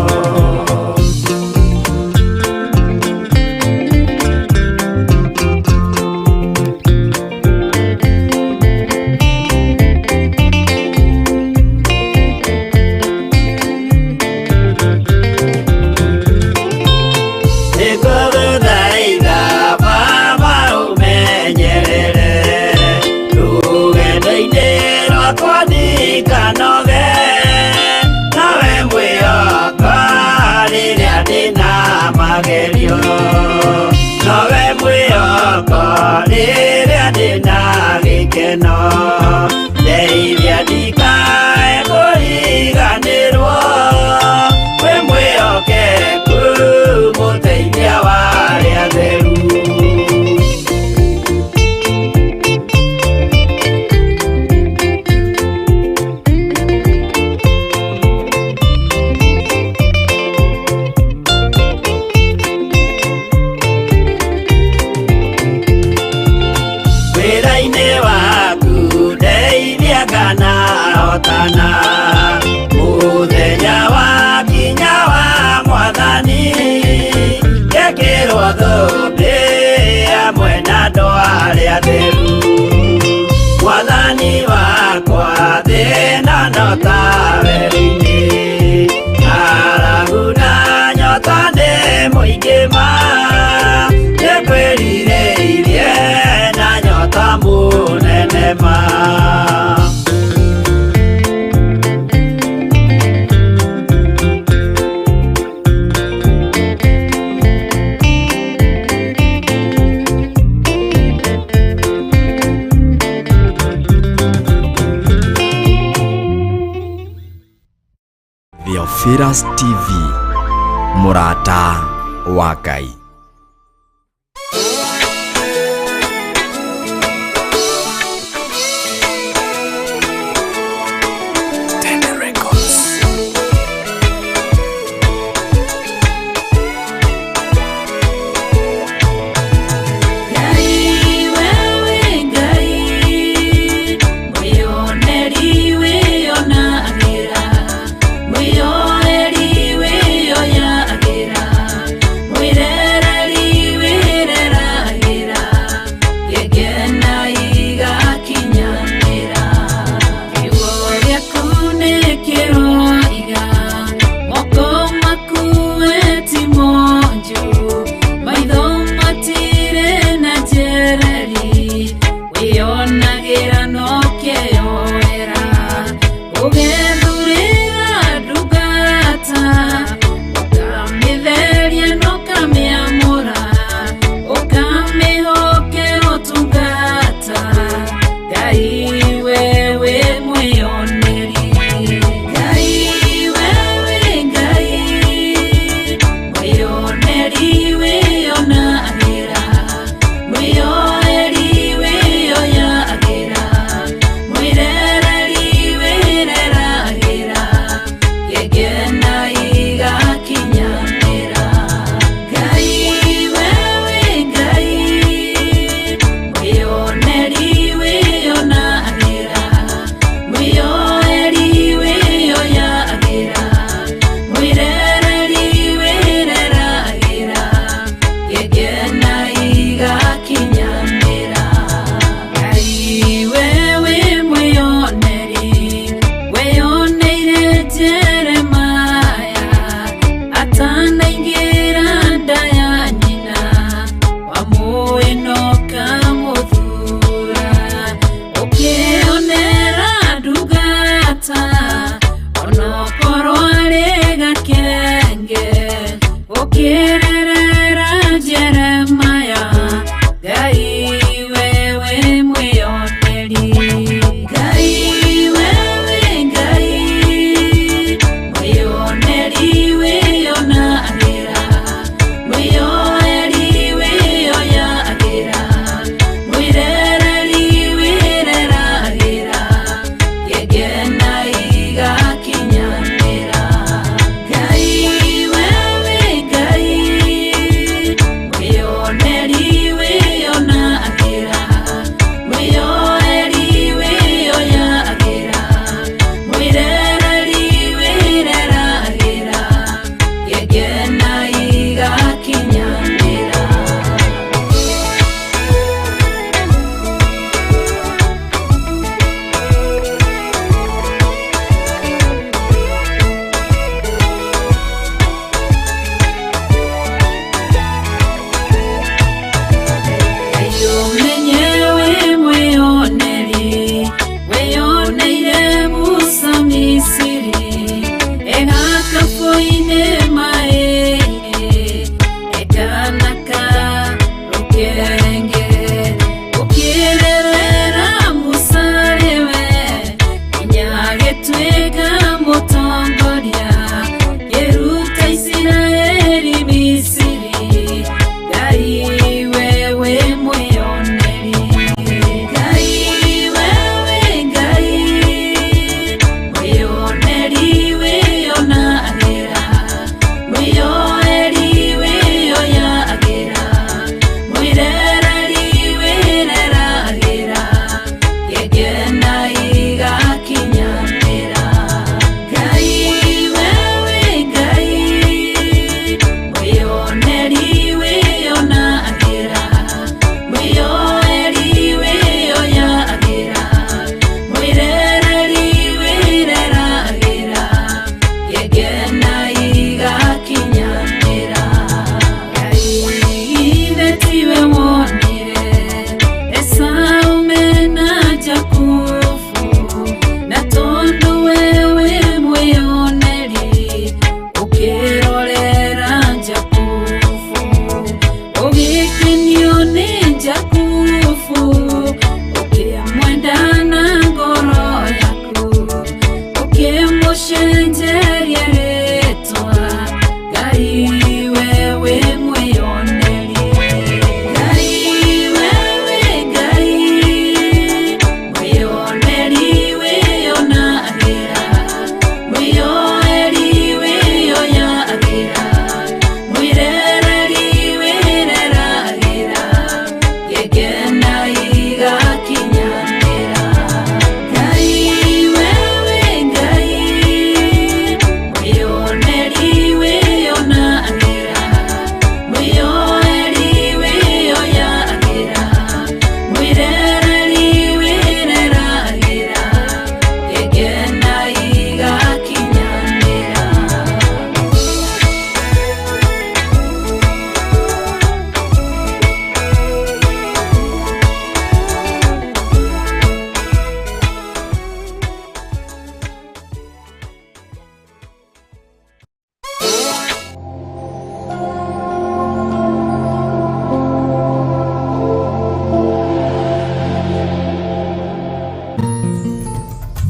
Nĩngũgũthaitha Baba ũmenyerere rũgendo-inĩ rwakwa ndikanoge nawe mwĩhoko rĩrĩa ndĩna magerio nowe mwĩhoko rĩrĩa ndĩna gĩkeno ndeithia ndikae kũriganĩrwo wĩ mwĩhokeku mũteithia wa arĩa atheru. Wĩra-inĩ waku ndeithia kana hotana mũthenya wa kinya wa mwathani ngekĩrwo thũmbĩ hamwe na andũ arĩa atheru mwathani wakwa thĩna no ta werũ-inĩ ng'aragu na nyota nĩ mũingĩ ma nĩngwĩrirĩirie na nyota mũnene ma. Theophilus TV, mũrata wa Ngai. Ngai wewe Ngai mwĩoneri wĩonagĩra mwĩyoeri wĩyoyagĩra mwĩrere.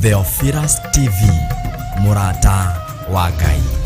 Theophilus TV, mũrata wa Ngai.